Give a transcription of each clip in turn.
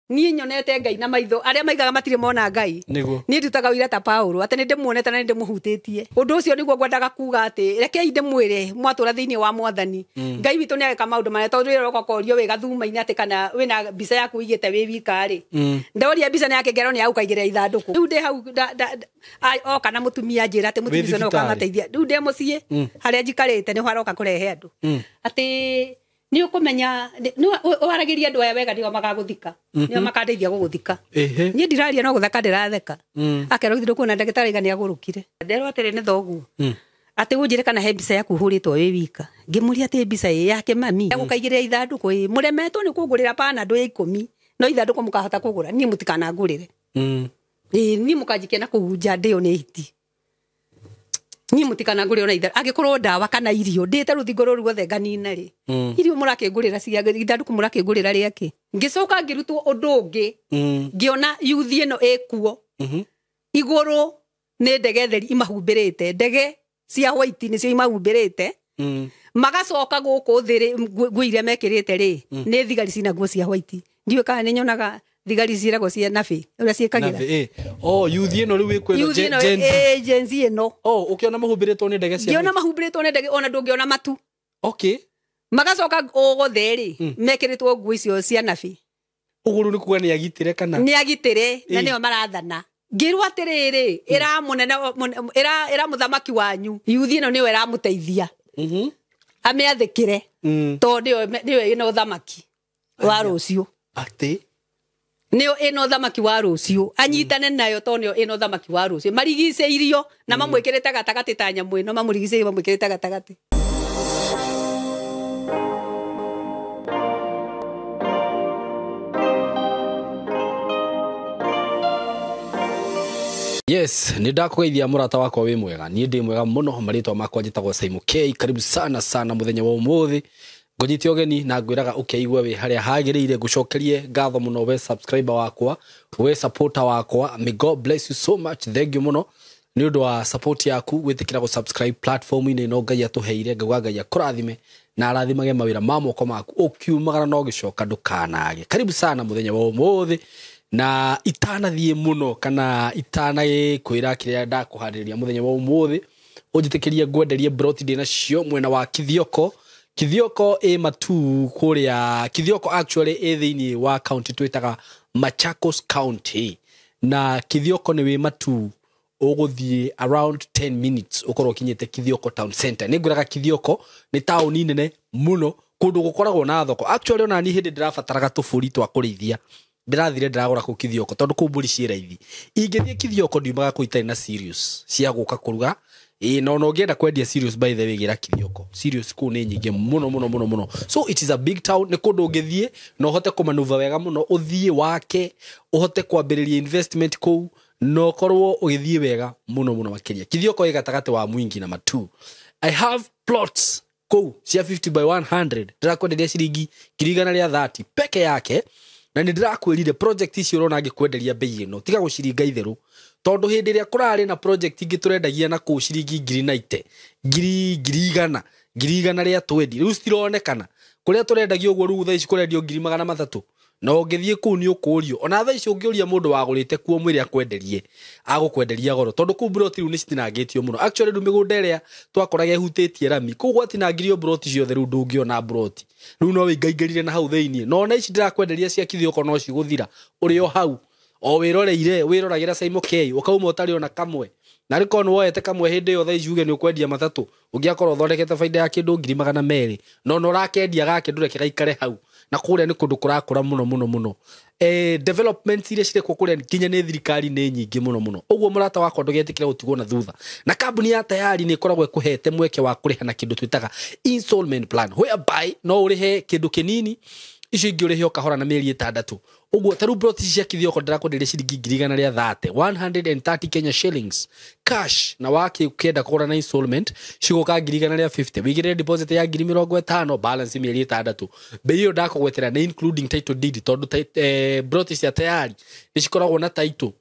Niĩ nyonete Ngai na maitho arĩa maigaga matirĩ mona Ngai. Nĩguo. Niĩ ndutaga ũira ta Paulo atĩ nĩ ndĩmuonete na nĩ ndĩmũhutĩtie. Ũndũ ũcio nĩguo ngwendaga kuga atĩ rekei ndĩmwĩre mwatũra thĩinĩ wa Mwathani. Ngai witũ nĩ ageka maũndũ manene tondũ rĩrĩa ũroka ũkorio wĩ gathuma-inĩ atĩ kana wĩna mbica yaku ũigĩte wĩ wika rĩ. Ndoria mbica nĩ yake ngerwo nĩ ya gũkaigĩrĩra ithandũkũ. Rĩu ndĩ hau oka na mũtumia anjĩra atĩ mũtumia ũcio no thibitarĩ? ũkamateithia. Rĩu ndĩ mũciĩ harĩa njikarĩte nĩho aroka kũrehe andũ. Atĩ nĩ ũkũmenya waragĩria andũ aya wega nĩo magagũthika. Nĩo makandeithia gũgũthika. Ehe. Niĩ ndiraria no gũtheka ndĩratheka. Akerwo githĩ ndũkuona ndagĩtarĩ aiga nĩ agũrũkire. Nderwo atĩrĩ nĩ thoguo. Atĩ ũnjĩre kana he mbica yaku ũhũrĩtwo wĩ wika. Ngĩmũria atĩ mbica ĩ yake mami. Gũkaigĩrĩra ithandũkũ ĩ mũremetwo nĩ kũngũrĩra Panadol ya 10 no ithandũkũ mũkahota kũgũra niĩ mũtikanangũrĩre. Ĩ niĩ mũkanjikia na kũu nja ndĩo nĩ hiti. Niĩ mũtikanangũrĩre ona ithandũkũ. Angĩkorwo ndawa kana irio ndĩte rũthingo rũrũ ruothe nganina rĩ. Irio mũrakĩngũrĩra cia ithandũkũ mũrakĩngũrĩra rĩakĩ. Ngĩcoka ngĩrutwo ũndũ ũngĩ. Ngĩona yuthi ĩno ĩkuo. Igũrũ nĩ ndege theri imahumbĩrĩte. Ndege cia white nĩcio imahumbĩrĩte. Magacoka gũkũ thĩ rĩ, nguo iria mekĩrĩte rĩ, nĩ thigari cina nguo cia white. Ndiũĩ kana nĩ nyonaga thigari ciĩragwo cia nabĩ, ũrĩa ciĩkagĩra. Nabĩ, ĩ. Oh, yuthi ĩno rĩu ĩkwĩrwo Yuthi ĩno, Gen Z. ĩ, Gen Z ĩno. Oh, ũkĩona mahumbĩrĩtwo nĩ ndege cia Ngĩona white. mahumbĩrĩtwo nĩ ndege, ona ndũngĩona matu. Okay. Magacoka othe rĩ, mekĩrĩtwo nguo icio cia nabĩ. Ũguo rĩu nĩ kuga nĩ agitĩre kana? Nĩ agitĩre, na Ĩ. nĩo marathana. Ngĩrwo atĩrĩrĩ, ĩra mũnene, ĩra mũthamaki wanyu, yuthi ĩno nĩyo ĩramũteithia. Amĩathĩkĩre. Tondũ nĩyo ĩna ũthamaki wa rũciũ. Atĩ? Nĩyo ĩna ũthamaki wa rũciũ. Anyitane nayo tondũ nĩyo ĩna ũthamaki wa rũciũ. Marigicĩirio na mamwĩkĩrĩte gatagatĩ ta nyamũ ĩno, mamũrigicĩirio mamwĩkĩrĩte gatagatĩ. Yes, nĩ ndakũgeithia mũrata wakwa wĩ mwega. Niĩ ndĩ mwega mũno, marĩtwa makwa njĩtagwo Simon K. Karibu sana sana mũthenya wa ũmũthĩ. Ngũnyite ũgeni na ngwĩraga ũkĩigua wĩ harĩa hagĩrĩire. Ngũcokerie ngatho mũno we subscriber wakwa, we supporter wakwa. May God bless you so much. Thank you mũno nĩ ũndũ wa support yaku gwĩtĩkĩra gũ subscribe platform-inĩ ĩno Ngai atũheire. Ngauga Ngai akũrathime na arathimage mawĩra ma moko maku, ũkiumagara na ũgĩcoka ndũkanage. Karibu sana mũthenya wa ũmũthĩ. Na itanathiĩ mũno kana itanagĩkwĩra kĩrĩa ndakũharĩrĩria mũthenya wa ũmũthĩ, ũnjĩtĩkĩrie ngwenderie broti ndĩ nacio mwena wa Kithioko. Kithioko ĩ Matuu kũrĩa. Kithioko actually ĩ thĩinĩ wa county twĩtaga Machakos County, na Kithioko nĩ wĩ Matuu, ũgũthiĩ around 10 minutes ũkorwo ũkinyĩte Kithioko town center. Nĩ ngwĩraga Kithioko nĩ taũni nene mũno, kũndũ gũkoragwo na thoko. Actually ona niĩ hĩndĩ ndĩrabataraga tũbũri twa kũrĩithia, ndĩrathire ndĩragũra kũu Kithioko tondũ kũu mbũri ciĩ raithi. Ingĩthiĩ Kithioko ndiumaga kũu itarĩ na cereals cia gũka kũruga. Ĩ, na ona ũngĩenda kwendia cereals, by the way, gĩra Kithioko. Cereals kũu nĩ nyingĩ mũno mũno mũno mũno. So it is a big town, nĩ kũndũ ũngĩthiĩ na ũhote kũmanuva wega mũno, ũthiĩ wake, ũhote kwambĩrĩria investment kũu, na ũkorwo ũgĩthiĩ wega mũno mũno makĩria. Kithioko ĩ gatagatĩ wa Mwingi na Matuu. I have plots kũu cia 50 by 100, ndĩrakwenderia ciringi ngiri igana rĩa 30 peke yake. Na nĩ ndĩrakwĩrire project icio ũrona ngĩkwenderia bei ĩno, tiga gũciringa itherũ, tondũ hĩndĩ ĩrĩa kũrarĩ na project ingĩ tũrendagia na kũu ciringi ngiri na ite, ngiri igana, ngiri igana rĩa twendi, rĩu citironekana. Kũrĩa tũrendagia ũguo rĩu thaa ici kũrendio ngiri magana matatũ, na ũngĩthiĩ kũu nĩ ũkũrio. Ona thaa ici ũngĩũria mũndũ wagũrĩte kuo mwĩre akwenderie, agũkwenderia goro, tondũ kũu broti rĩu nĩ citinangĩtio mũno. Actually rĩu mĩgũnda ĩrĩa twakoraga ĩhutĩtie rami, kũu gwatinangirio broti ciothe, rĩu ndũngĩona broti. Rĩu no wĩingaingĩrire na hau thĩiniĩ. Na ona ici ndĩrakwenderia cia Kithioko no cigũthira, ũrĩ o hau. O wĩroreire, wĩroragĩra Simon K, ũkauma ũtarĩ ona kamwe. Na rĩ korwo nĩ woete kamwe hĩndĩ ĩyo thaa ici uge nĩ ũkwendia matatũ, ũngĩakorwo ũthondekete baida ya kĩndũ ngiri magana merĩ. Na ona ũrakendia gake ndũreke gaikare hau. Na kũrĩa nĩ kũndũ kũrakũra mũno mũno mũno. Developments iria cirĩ kuo kũrĩa nginya nĩ thirikari nĩ nyingĩ mũno mũno. Ũguo mũrata wakwa ndũgetĩkĩre gũtigwo na thutha. Na kambuni ya Tayari nĩ ĩkoragwo ĩkũhete mweke wa kũrĩha na kĩndũ twĩtaga installment plan, whereby no ũrĩhe kĩndũ kĩnini, icio ingĩ ũrĩhe o kahora na mĩeri ĩtandatũ. Ũguo ta rĩu broti ici cia Kithioko ndĩrakwenderia ciringi ngiri igana rĩa thate, 130 Kenya shillings cash, na wakĩenda kũgũra na installment cigũka ngiri igana rĩa 50. Wĩigĩrĩre deposit ya ngiri mĩrongo ĩtano, balance mĩeri ĩtandatũ. Bei ĩyo ndakũgwetera nĩ including title deed, tondũ broti cia Tayari nĩ cikoragwo na title.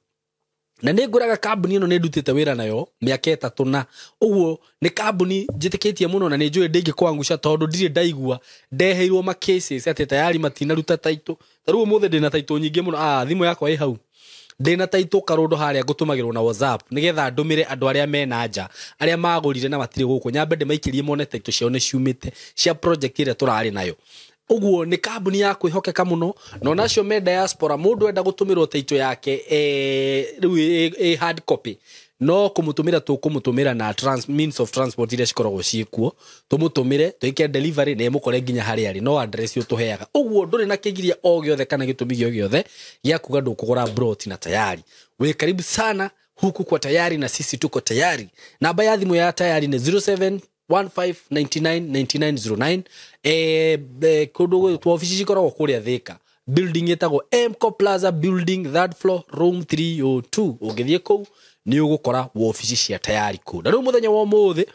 Na nĩ ngwĩraga kambuni ĩno nĩ ndutĩte wĩra nayo mĩaka 3 na ũguo nĩ kambuni njĩtĩkĩtie mũno na nĩ njũĩ ndĩngĩkwangusha tondũ ndirĩ ndaigua ndeheirwo ma cases atĩ tayari matinaruta taitũ. Ta rĩu ũmũthĩ ndĩna taitũ nyingĩ mũno, thimũ yakwa ĩ hau, ndĩna taitũ karũndũ harĩa ngũtũmagĩrwo na WhatsApp nĩgetha ndũmĩre andũ arĩa mena nja arĩa magũrire na matirĩ gũkũ, nyambe ndĩmaikĩrie mone taitũ ciao nĩ ciumĩte cia project ĩrĩa tũrarĩ nayo. Ũguo nĩ kambuni ya kwĩhokeka mũno, na onacio me diaspora mũndũ enda gũtũmĩrwo taitũ yake rĩu ĩ hard copy no kũmũtũmĩra tũkũmũtũmĩra na means of transport iria cikoragwo ciĩkuo, tũmũtũmĩre twĩke delivery na ĩmũkore nginya harĩa arĩ, no address ũtũheaga. Ũguo ndũrĩ na kĩgiria o gĩothe kana gĩtũmi gĩo gĩothe gĩa kuga ndũkũgũra broti na tayari. Wĩ karibu sana huku kwa tayari na sisi tuko tayari. Namba ya thimũ ya tayari nĩ 0715999909. Kũndũ twa obici cikoragwo kũrĩa Thika, building ĩtagwo Mco Plaza building, third floor, room 302. Ũngĩthiĩ kũu nĩ ũgũkora wobici cia tayari kũu. Na rĩu mũthenya wa ũmũthĩ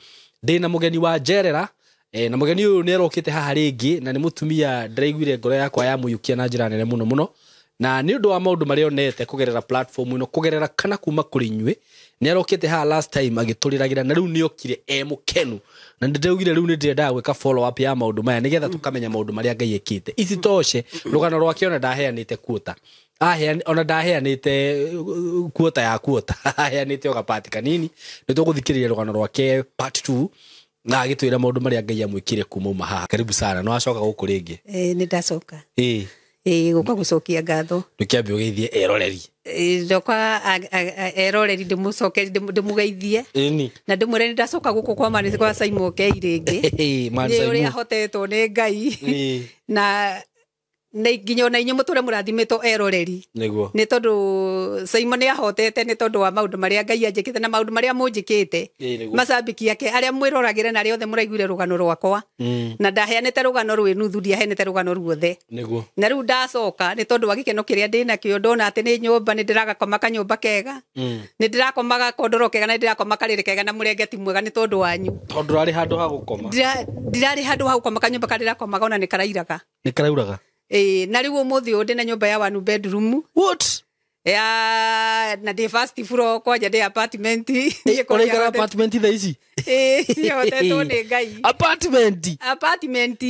ndĩna mũgeni wa njerera, na mũgeni ũyũ nĩ arokĩte haha rĩngĩ na nĩ mũtumia ndĩraiguire ngoro yakwa yamũiyũkia na njĩra nene mũno mũno, na nĩ ũndũ wa maũndũ marĩa onete kũgerera platform ĩno, kũgerera kana kuma kũrĩ inyuĩ. Nĩ arokĩte haha last time agĩtũrĩragĩra na rĩu nĩ okire e mũkenu, na nĩ ndĩraugire rĩu nĩ ndĩrendaga gwĩka follow up ya maũndũ maya nĩgetha tũkamenya maũndũ marĩa Ngai ekĩte. Isitoshe rũgano rwake ona ndaheanĩte kuota, ona ndaheanĩte kuota ya kuota, aheanĩte o gapati kanini. Nĩ tũgũthikĩrĩria rũgano rwake part 2 na agĩtwĩra maũndũ marĩa Ngai amwĩkire kuma uma haha. Karibu sana, no acoka gũkũ rĩngĩ. Nĩ ndacoka. Gũka gũcokia ngatho. Ndũkĩambe ũgeithie eroreri. Ndoka eroreri ndĩmũcokerie, ndĩmũgeithie. Na ndĩmwĩre nĩ ndacoka gũkũ kwa mani kwa Simon K rĩngĩ. Nĩ ũrĩa ahotetwo nĩ Ngai. Na nginya ona inyuĩ mũtũre mũrathimĩtwo eroreri. Nĩguo. Nĩ tondũ Simon nĩ ahotete nĩ tondũ wa maũndũ marĩa Ngai anjĩkĩte na maũndũ marĩa mũnjĩkĩte. Macambĩki ake arĩa mwĩroragĩre na arĩa othe mũraiguire rũgano rwakwa. Na ndaheanĩte rũgano rwĩ nuthu, ndiaheanĩte rũgano ruothe. Nĩguo. Na rĩu ndacoka nĩ tondũ wa gĩkeno kĩrĩa ndĩnakĩo, ndona atĩ nĩ nyũmba, nĩ ndĩragakoma kanyũmba kega. Nĩ ndĩrakoma gakondoro kega na nĩ ndĩrakoma karĩrĩ kega na mũrengeti mwega nĩ tondũ wanyu. Tondũ ndũrarĩ handũ ha gũkoma. Ndirarĩ handũ ha gũkoma, kanyũmba karĩa ndĩrakomaga ona nĩ karairaga. Nĩ karauraga? Na rĩu ũmũthĩ ũyũ ndĩna nyũmba ya one bedroom. What? Ya, na ndĩ first floor kwanja ndĩ apartment. Ũraikara apartment thaa ici? Nĩhotetwo nĩ Ngai. Apartment? Apartment.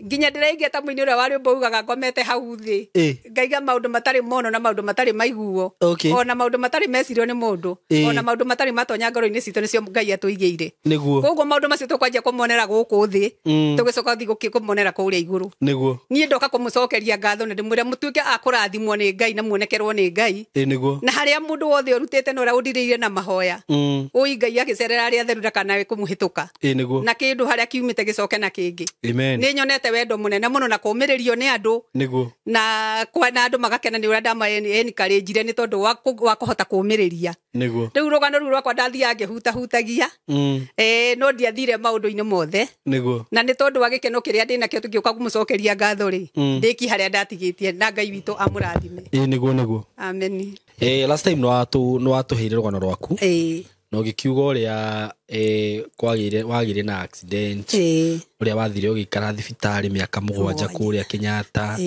Nginya ndĩraigua ta mũini ũrĩa warĩ ũmbaugaga ngomete hau thĩ. Ngaiga maũndũ matarĩ mono na maũndũ matarĩ maiguo. Ona maũndũ matarĩ mecirio nĩ mũndũ. Ona maũndũ matarĩ matonya ngoro-inĩ citũ nĩcio Ngai atũigĩire. Nĩguo. Koguo maũndũ macio tũkwanjia kũmonera gũkũ thĩ, tũgĩcoka thiĩ kũmonera kũrĩa igũrũ. Nĩguo. Niĩ ndoka kũmũcokeria ngatho na ndĩmwĩre mũtuĩke a kũrathimwo nĩ Ngai na muonekerwo nĩ Ngai. Nĩguo. Na harĩa mũndũ wothe ũrutĩte na ũrĩa ũndirĩire na mahoya. Ũi Ngai agĩcerera arĩa atheru ndakanae kũmũhĩtũka. Nĩguo. Na kĩndũ harĩa kiumĩte gĩcoke na kĩngĩ. Amen. Nĩ nyonete wendo mũnene mũno na kũũmĩrĩrio nĩ andũ. Nĩguo. Na na andũ magakena nĩ ũrĩa ndama-encourage-ire nĩ tondũ wa kũhota kũũmĩrĩria. Nĩguo. Rĩu rũgano rũu rwakwa ndathiaga ngĩhutahutagia. No ndiathire maũndũ-inĩ mothe. Nĩguo. Na nĩ tondũ wa gĩkeno kĩrĩa ndĩnakĩo tũgĩũka kũmũcokeria ngatho rĩ, ndĩki harĩa ndatigĩtie na Ngai witũ amũrathime. Nĩguo, nĩguo. Amen. Last time nĩ watũheire rũgano rwaku. Na ũgĩkiuga ũrĩa wagĩire na accident, ũrĩa wathire ũgĩikara thibitarĩ mĩaka 7 kũrĩa Kenyatta,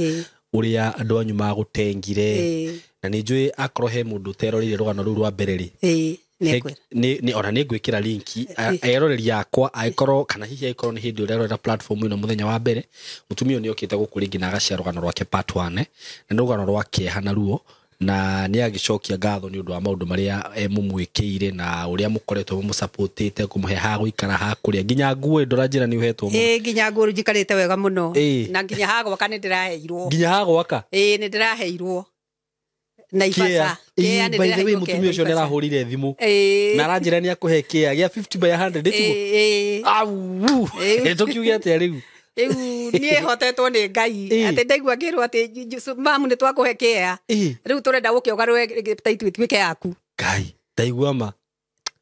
ũrĩa andũ anyu magũtengire. Na nĩ njũĩ akorwo he mũndũ ũteroreire rũgano rũu rwa mbere rĩ, ona nĩ ngwĩkĩra linki, eroreri yakwa angĩkorwo kana hihi angĩkorwo nĩ hĩndĩ ũrerorera platform ĩno mũthenya wa mbere, mũtumia ũyũ nĩ okĩte gũkũ rĩngĩ na agacia rũgano rwake part 1, na nĩ rũgano rwa kĩeha na ruo, na nĩ agĩcokia ngatho nĩ ũndũ wa maũndũ marĩa mũmwĩkĩire na ũrĩa mũkoretwo mũmũsupportĩte, kũmũhe ha gũikara, ha kũrĩa, nginya nguo ndora njĩra nĩ ũhetwo mũno. Nginya nguo njikarĩte wega mũno. Na nginya ha gwaka nĩ ndĩraheirwo. Nginya ha gwaka? Nĩ ndĩraheirwo. Na ibasa. Kĩa nĩ By the way, ndĩraheirwo mũtumia ũcio kĩa nĩ arahũrire thimũ. Na aranjĩra nĩ akũhe kĩa gĩa 50 by 100, nĩtiguo? Au! Tũkiuge atĩa rĩu? Rĩu niĩ hotetwo nĩ Ngai. Atĩ ndaigua ngĩrwo atĩ mamu nĩ twakũhe kĩa. Rĩu tũrenda ũke ũgarũre ta ituĩke yaku. Ngai, ndaigua ma.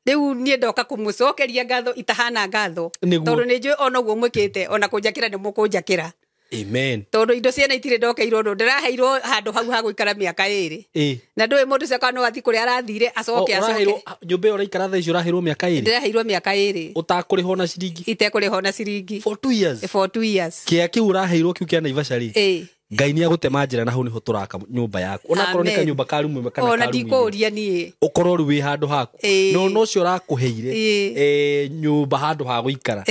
Rĩu niĩ ndoka kũmũcokeria ngatho itahana ngatho. Tondũ nĩ njũĩ ona ũguo mwĩkĩte, ona kũnjakĩra nĩ mũkũnjakĩra. Amen. Tondũ indo ciene itirĩ ndokeirwo ũndũ, ndĩraheirwo handũ hau ha gũikara mĩaka 2. Na ndũĩ mũndũ ũcio kana no athiĩ kũrĩa arathire, acoke, acoke. Nyũmba ĩyo ũraikara thaa ici ũraheirwo mĩaka 2? Ndĩraheirwo mĩaka 2. Ũtakũrĩhwo na ciringi? Itekũrĩhwo na ciringi. For 2 years? For 2 years. Kĩa kĩu ũraheirwo kĩu kĩa Naivasha rĩ? Ngai nĩ agũtema njĩra na hau nĩho tũraka nyũmba yaku onakorwo nĩ Amen. kanyũmba ka rumu ĩmwe kana Ona ka rumu igĩrĩ. ndikũria niĩ. Ũkorwo rĩu wĩ handũ haku. Ĩĩ. Na ona ũcio ũrakũheire nyũmba handũ ha gũikara,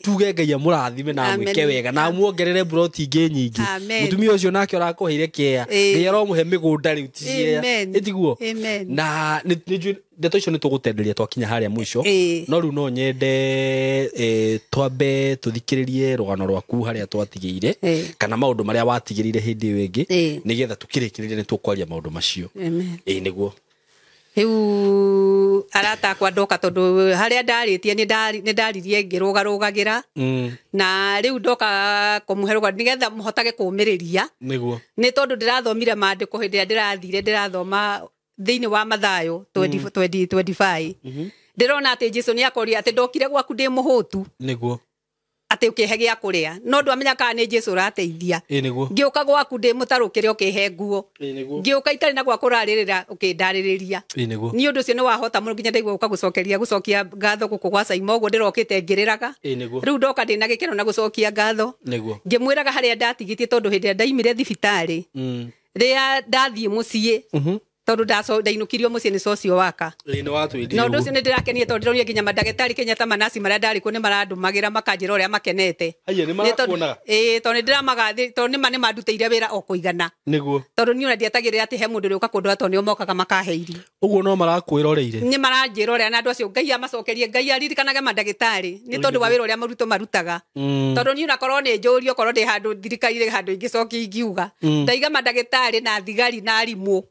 tuge Ngai amũrathime na Amen. amwĩke wega na amuongerere mburoti ingĩ nyingĩ. Amen. Mũtumia ũcio nake ũrakũheire kĩea, Ngai aromũhe mĩgũnda rĩu ti ciea. Amen. Ĩtiguo? Amen. Na nĩ njũĩ ndeto icio nĩ tũgũtenderia twakinya harĩa mũico. No rĩu no nyende twambe tũthikĩrĩrie rũgano rwaku harĩa twatigĩire kana maũndũ marĩa watigĩrĩire hĩndĩ ĩyo ĩngĩ, nĩgetha tũkĩrĩkĩrĩria nĩ tũkwaria maũndũ macio. Amen. Ĩĩ nĩguo. Rĩu arata akwa ndoka tondũ harĩa ndarĩtie nĩ ndaririe ngĩrũgarũgagĩra, na rĩu ndoka kũmũhe rũgano nĩgetha mũhotage kũũmĩrĩria, Nĩguo. nĩ tondũ ndĩrathomire maandĩko hĩndĩ ĩrĩa ndĩrathire ndĩrathoma thĩinĩ wa Mathayo 20:25. Ndĩrona atĩ Jesu nĩ akoria atĩ ndokire gwaku ndĩ mũhũtu, Nĩguo. atĩ ũkĩhe gĩa kũrĩa, no ndwamenya kana nĩ Jesu ũrateithia. Ĩĩ nĩguo. Ngĩũka gwaku ndĩ mũtarũkĩre, ũkĩhe nguo. Ĩĩ nĩguo. Ngĩũka itarĩ na gwa kũrarĩrĩra, ũkĩndarĩrĩria. Ĩĩ nĩguo. Nĩ ũndũ ũcio nĩ wahota mũno nginya ndaigua gũka gũcokeria gũcokia ngatho gũkũ gwa Caima ũguo ndĩrokĩte ngĩrĩraga. Ĩĩ nĩguo. Rĩu ndoka ndĩna gĩkeno na gũcokia ngatho, Nĩguo. ngĩmwĩraga harĩa ndatigĩtie, tondũ hĩndĩ ĩrĩa ndaimire thibitarĩ, rĩrĩa ndathiĩ mũciĩ, tondũ ndainũkirio mũciĩ nĩ socio waka. Ĩĩ nĩ watwĩrire. Na ũndũ ũcio nĩ ndĩrakenie tondũ ndĩronire nginya mandagĩtarĩ Kenyatta manasi marĩa ndarĩ kuo nĩ marandũmagĩra makanjĩra ũrĩa makenete. Haiya, nĩ marakuonaga? Ĩĩ, tondũ nĩ ndĩramagathĩ, tondũ nĩma nĩ mandutĩire wĩra o kũigana, tondũ niĩ ona ndietagĩrĩra atĩ he mũndũ ũrĩũka kũndora, tondũ nĩo mokaga makahe irio. Ũguo no marakwĩroreire. Nĩ maranjĩra ũrĩa, na andũ acio Ngai amacokerie, Ngai aririkanage mandagĩtarĩ nĩ tondũ wa wĩra ũrĩa mũritũ marutaga, tondũ niĩ onakorwo nĩ njũrio okorwo ndĩ handũ thirikari-inĩ handũ ingĩcokia ingiuga ndaiga mandagĩtarĩ na thigari na arimũ,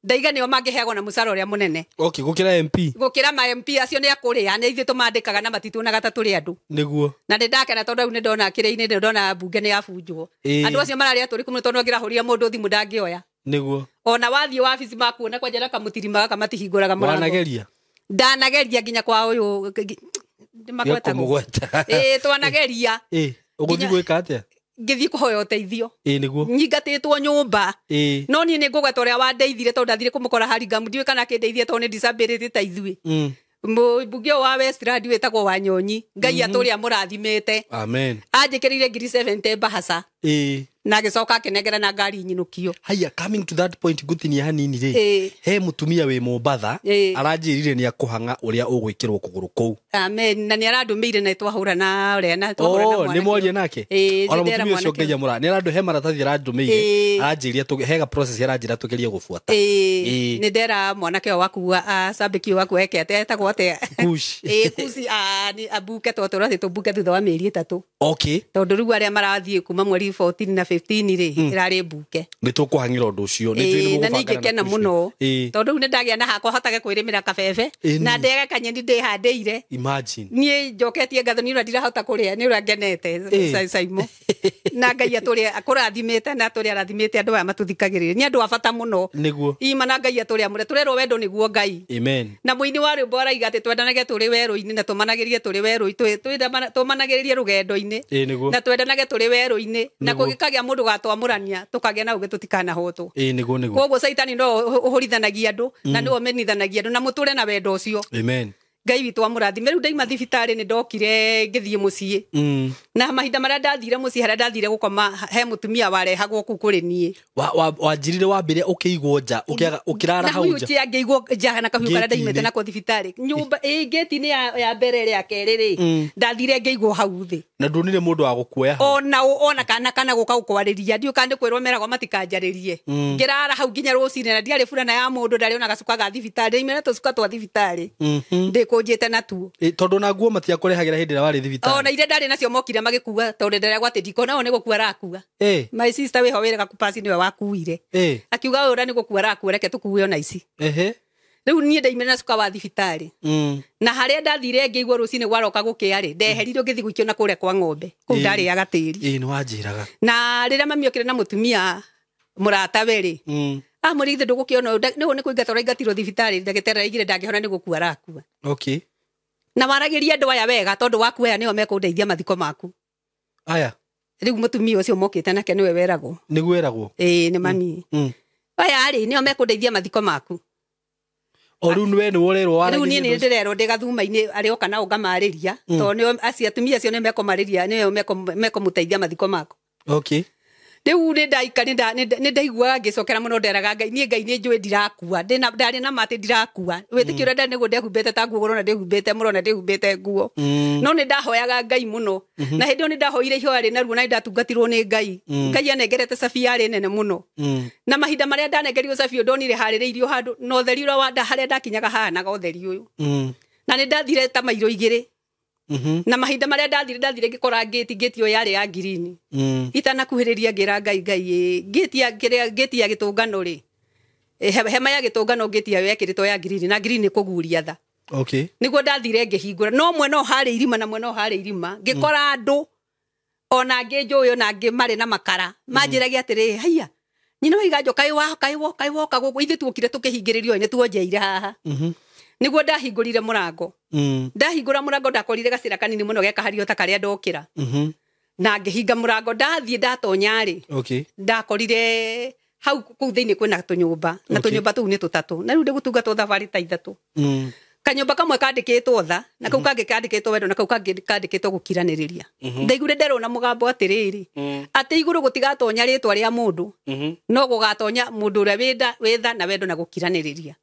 ndaiga nĩo mangĩheagwo na mũcara ũrĩa mũnene. Okay, gũkĩra MP. Gũkĩra ma MP acio nĩ akũrĩa, nĩ ithuĩ tũmandĩkaga na matituonaga ta tũrĩ andũ. Nĩguo. Na nĩ ndakena tondũ rĩu nĩ ndona kĩrĩa-inĩ, nĩ ndona mbunge nĩ yabunjwo. Andũ acio mararĩa tũrĩ kũmwe, tondũ angĩrahũrĩra mũndũ thimũ ndangĩoya. Nĩguo. Ona wathiĩ wabici makuona kwanja na kamũtirima gaka matihingũraga mũrango. Wanageria? Ndanageria nginya kwa ũyũ nĩmakwetagwo. Kũmũgweta. Ĩĩ, twanageria. Ĩĩ, ũgũthiĩ gwĩka atĩa? Ngĩthiĩ kũhoya ũteithio. Ĩĩ nĩguo. Nyingatĩtwo nyũmba. Ĩĩ. No niĩ nĩ ngũgweta ũrĩa wandeithire, tondũ ndathire kũmũkora Hurlingham, ndiũĩ kana akĩndeithia tondũ nĩ disability ta ithuĩ. Mũmbunge ũyũ wa Westland wĩtagwo Wanyonyi, Ngai atũrĩa amũrathimĩte. Amen. Anjĩkĩrĩire 70,000 mbahaca. Ĩĩ. Na agĩcoka akĩnengera na ngari nyinũkio. Haiya, coming to that point ngũtinia hanini rĩ, he mũtumia wĩ Mombatha aranjĩrire nĩ akũhang'a ũrĩa ũgwĩkĩrwo kũgũrũ kũu. Amen. Na nĩ arandũmĩire na twahũra na ũrĩa na twahũra na Oh, mwanake. nĩ mwaria nake? Ĩĩ, Ona nĩ ndera mũtumia ũcio mwanake. Ngai amũra nĩ arandũ he maratathi arandũmĩire, aranjĩrire hega process aranjĩra tũgerie gũbuata. Ĩĩ, nĩ ndera mwanake ũyũ waku acambĩki ũyũ waku eke atĩa, etagwo atĩa? Kush. Ĩĩ, Kushi, nĩ ambuke tondũ tũrathiĩ tũmbuke thutha wa mĩeri 3. Tondũ rĩu arĩa marathiĩ kuma mweri 14 na 15 rĩ, ĩrarĩ mbuke. Nĩ tũkũhang'ĩra ũndũ ũcio. Nĩ njũĩ nĩ Ĩĩ, na nĩ mũgũbangana ingĩkena Kush. mũno, tondũ rĩu nĩ ndagĩa na hakwa hotage kwĩrĩmĩra kabebe na ndege kanyeni ndĩhandĩire. Imagine. Niĩ njoketie ngatho, nĩ ũrĩa ndirahota kũrĩa nĩ ũrĩa ngenete. Saimo, na Ngai atũrĩa akũrathimĩte na atũrĩa arathimĩte andũ aya matũthikagĩrĩria nĩ andũ a bata mũno. Nĩguo. Ima na Ngai atũrĩa mũrĩa tũrerwo wendo nĩguo Ngai. Amen. Na mũini wa rwĩmbo araiga atĩ twendanage tũrĩ werũ-inĩ na tũmanagĩrie tũrĩ werũ, tũmanagĩrĩrie rũgendo-inĩ, Ĩĩ nĩguo. na twendanage tũrĩ werũ-inĩ, na Nĩguo. kũngĩkagĩa mũndũ gatwamũrania tũkagĩa na ũgĩ tũtikanahotwo. Ĩĩ nĩguo nĩguo. Koguo caitani no ũhũrithanagia andũ na nĩwe ũmenithanagia andũ, na mũtũre na wendo ũcio. Amen. Ngai witũ amũrathime. Rĩu ndaima thibitarĩ nĩ ndokire ngĩthiĩ mũciĩ, na mahinda marĩa ndathire mũciĩ, harĩa ndathire gũkoma he mũtumia warehagwo kũu kũrĩ niĩ. Wanjirire wambire ũkĩigwo nja, ũkĩrara na hau huyu nja. tia ngĩigwo nja na kahuyu karĩa Gate-inĩ. ndaimĩte nako thibitarĩ nyũmba ĩ ngĩti-inĩ ya mbere ĩrĩa ya kerĩ rĩ, ndathire ngĩigwo hau thĩ. Na nduonire mũndũ wa gũkuoya hau. Ona ona kana gũka gũkwarĩria, ndiũ kana nĩ kwĩrwo meragwo matikanjarĩrie. Ngĩrara hau nginya rũcinĩ na ndiarĩ burana ya mũndũ, ndarĩ ona gacuka ga thibitarĩ, ndaimĩra tũcuka twa thibitarĩ ndĩkũnjĩte natuo. Ĩ, tondũ na nguo matiakũrehagĩra hĩndĩ ĩrĩa warĩ thibitarĩ. Ona iria ndarĩ nacio mokire magĩkua, tondũ nderagwo atĩ ndikona ũyũ nĩ gũkua arakua. My sister wĩho wĩraga kupasi nĩwe wakuire, akiuga ũyũ ũrĩa nĩ gũkua arakua, reke tũkue ona ici. Rĩu niĩ ndaimire na cuka wa thibitarĩ, na harĩa ndathire ngĩigua rũcinĩ gwaroka gũkĩa rĩ, ndeheririo ngĩthiĩ gũikio na kũrĩa kwa ng'ombe kũu ndarĩaga tĩri. Ĩĩ nĩ wanjĩraga. Na rĩrĩa mami okire na mũtumia mũratawe rĩ, amũrigithe ndũgũkĩona ũyũ, nĩguo nĩ kũingata ũraingatirwo thibitarĩ, ndagĩtarĩ araigire ndangĩhona nĩ gũkua arakua. Na waragĩria andũ aya wega, tondũ waku aya nĩo mekũndeithia mathiko maku. Aya. Rĩu mũtumia ũcio mokĩte nake nĩwe weragwo. Nĩguo eragwo. Ĩĩ, nĩ mami. Aya rĩ nĩo mekũndeithia mathiko maku. O rĩu we nĩwe ũrerwo Rĩu niĩ waragĩrie nĩ ũndũ ũcio. ndĩrerwo ndĩ gathuma-inĩ arĩ oka nao ngamarĩria, tondũ nĩo acio atumia acio nĩo mekũmarĩria, nĩo mekũmũteithia mathiko maku. Rĩu nĩ ndaika nĩ ndaiguaga ngĩcokera mũno nderaga Ngai niĩ Ngai nĩ njũĩ ndirakua ndarĩ na matĩ ndirakua wĩtĩkio ũrĩa ndarĩ nĩguo ndehumbĩte ta nguo ũrona ndĩhumbĩte mũrona ndĩhumbĩte nguo no nĩ ndahoyaga Ngai mũno na hĩndĩ ĩyo nĩ ndahoire ihoya rĩ naruo na nĩ ndatungatirwo nĩ Ngai. Ngai anengerete cabi yarĩ nene mũno na mahinda marĩa ndanengerirwo cabi ĩyo ndonire harĩrĩirio handũ na ũtheri ũrĩa harĩa ndakinyaga hahanaga ũtheri ũyũ na nĩ ndathire ta mairo 2 na mahinda marĩa ndathire ngĩkora ngĩti ĩyo yarĩ ya ngirini itanakuhĩrĩria ngĩra Ngai Ngai ngĩti ya gĩtũngano rĩ hema ya gĩtũngano ngĩti yayo yekĩrĩtwo ya ngirini na ngirini kũguria tha. Okay. Nĩguo ndathire ngĩhingũra no mwena ũyũ harĩ irima na mwena ũyũ harĩ irima ngĩkora andũ ona angĩ njũĩ ona angĩ marĩ na makara manjĩragia atĩrĩ haiya nyina wa Iganjo kaĩ woka gũkũ ithuĩ tuokire tũkĩhingĩrĩrio nĩ tuonjeire haha. Nĩguo ndahingũrire mũrango. Ndahingũra mũrango ndakorire gacĩra kanini mũno gekahario ta karĩa ndokĩra na ngĩhinga mũrango ndathiĩ ndatonya rĩ. Okay. Ndakorire hau kũu thĩinĩ kwĩna tũnyũmba na tũnyũmba tũu nĩ tũtatũ na rĩu ndĩgũtungatwo thabarĩ ta 3. Kanyũmba kamwe kandĩkĩtwo tha na kau kangĩ kandĩkĩtwo wendo na kau kangĩ kandĩkĩtwo gũkiranĩrĩria. Ndaiguire nderwo na mũgambo atĩrĩrĩ atĩ igũrũ gũtigatonya rĩtwa rĩa mũndũ no gũgatonya mũndũ ũrĩa wĩtha na wendo na gũkiranĩrĩria.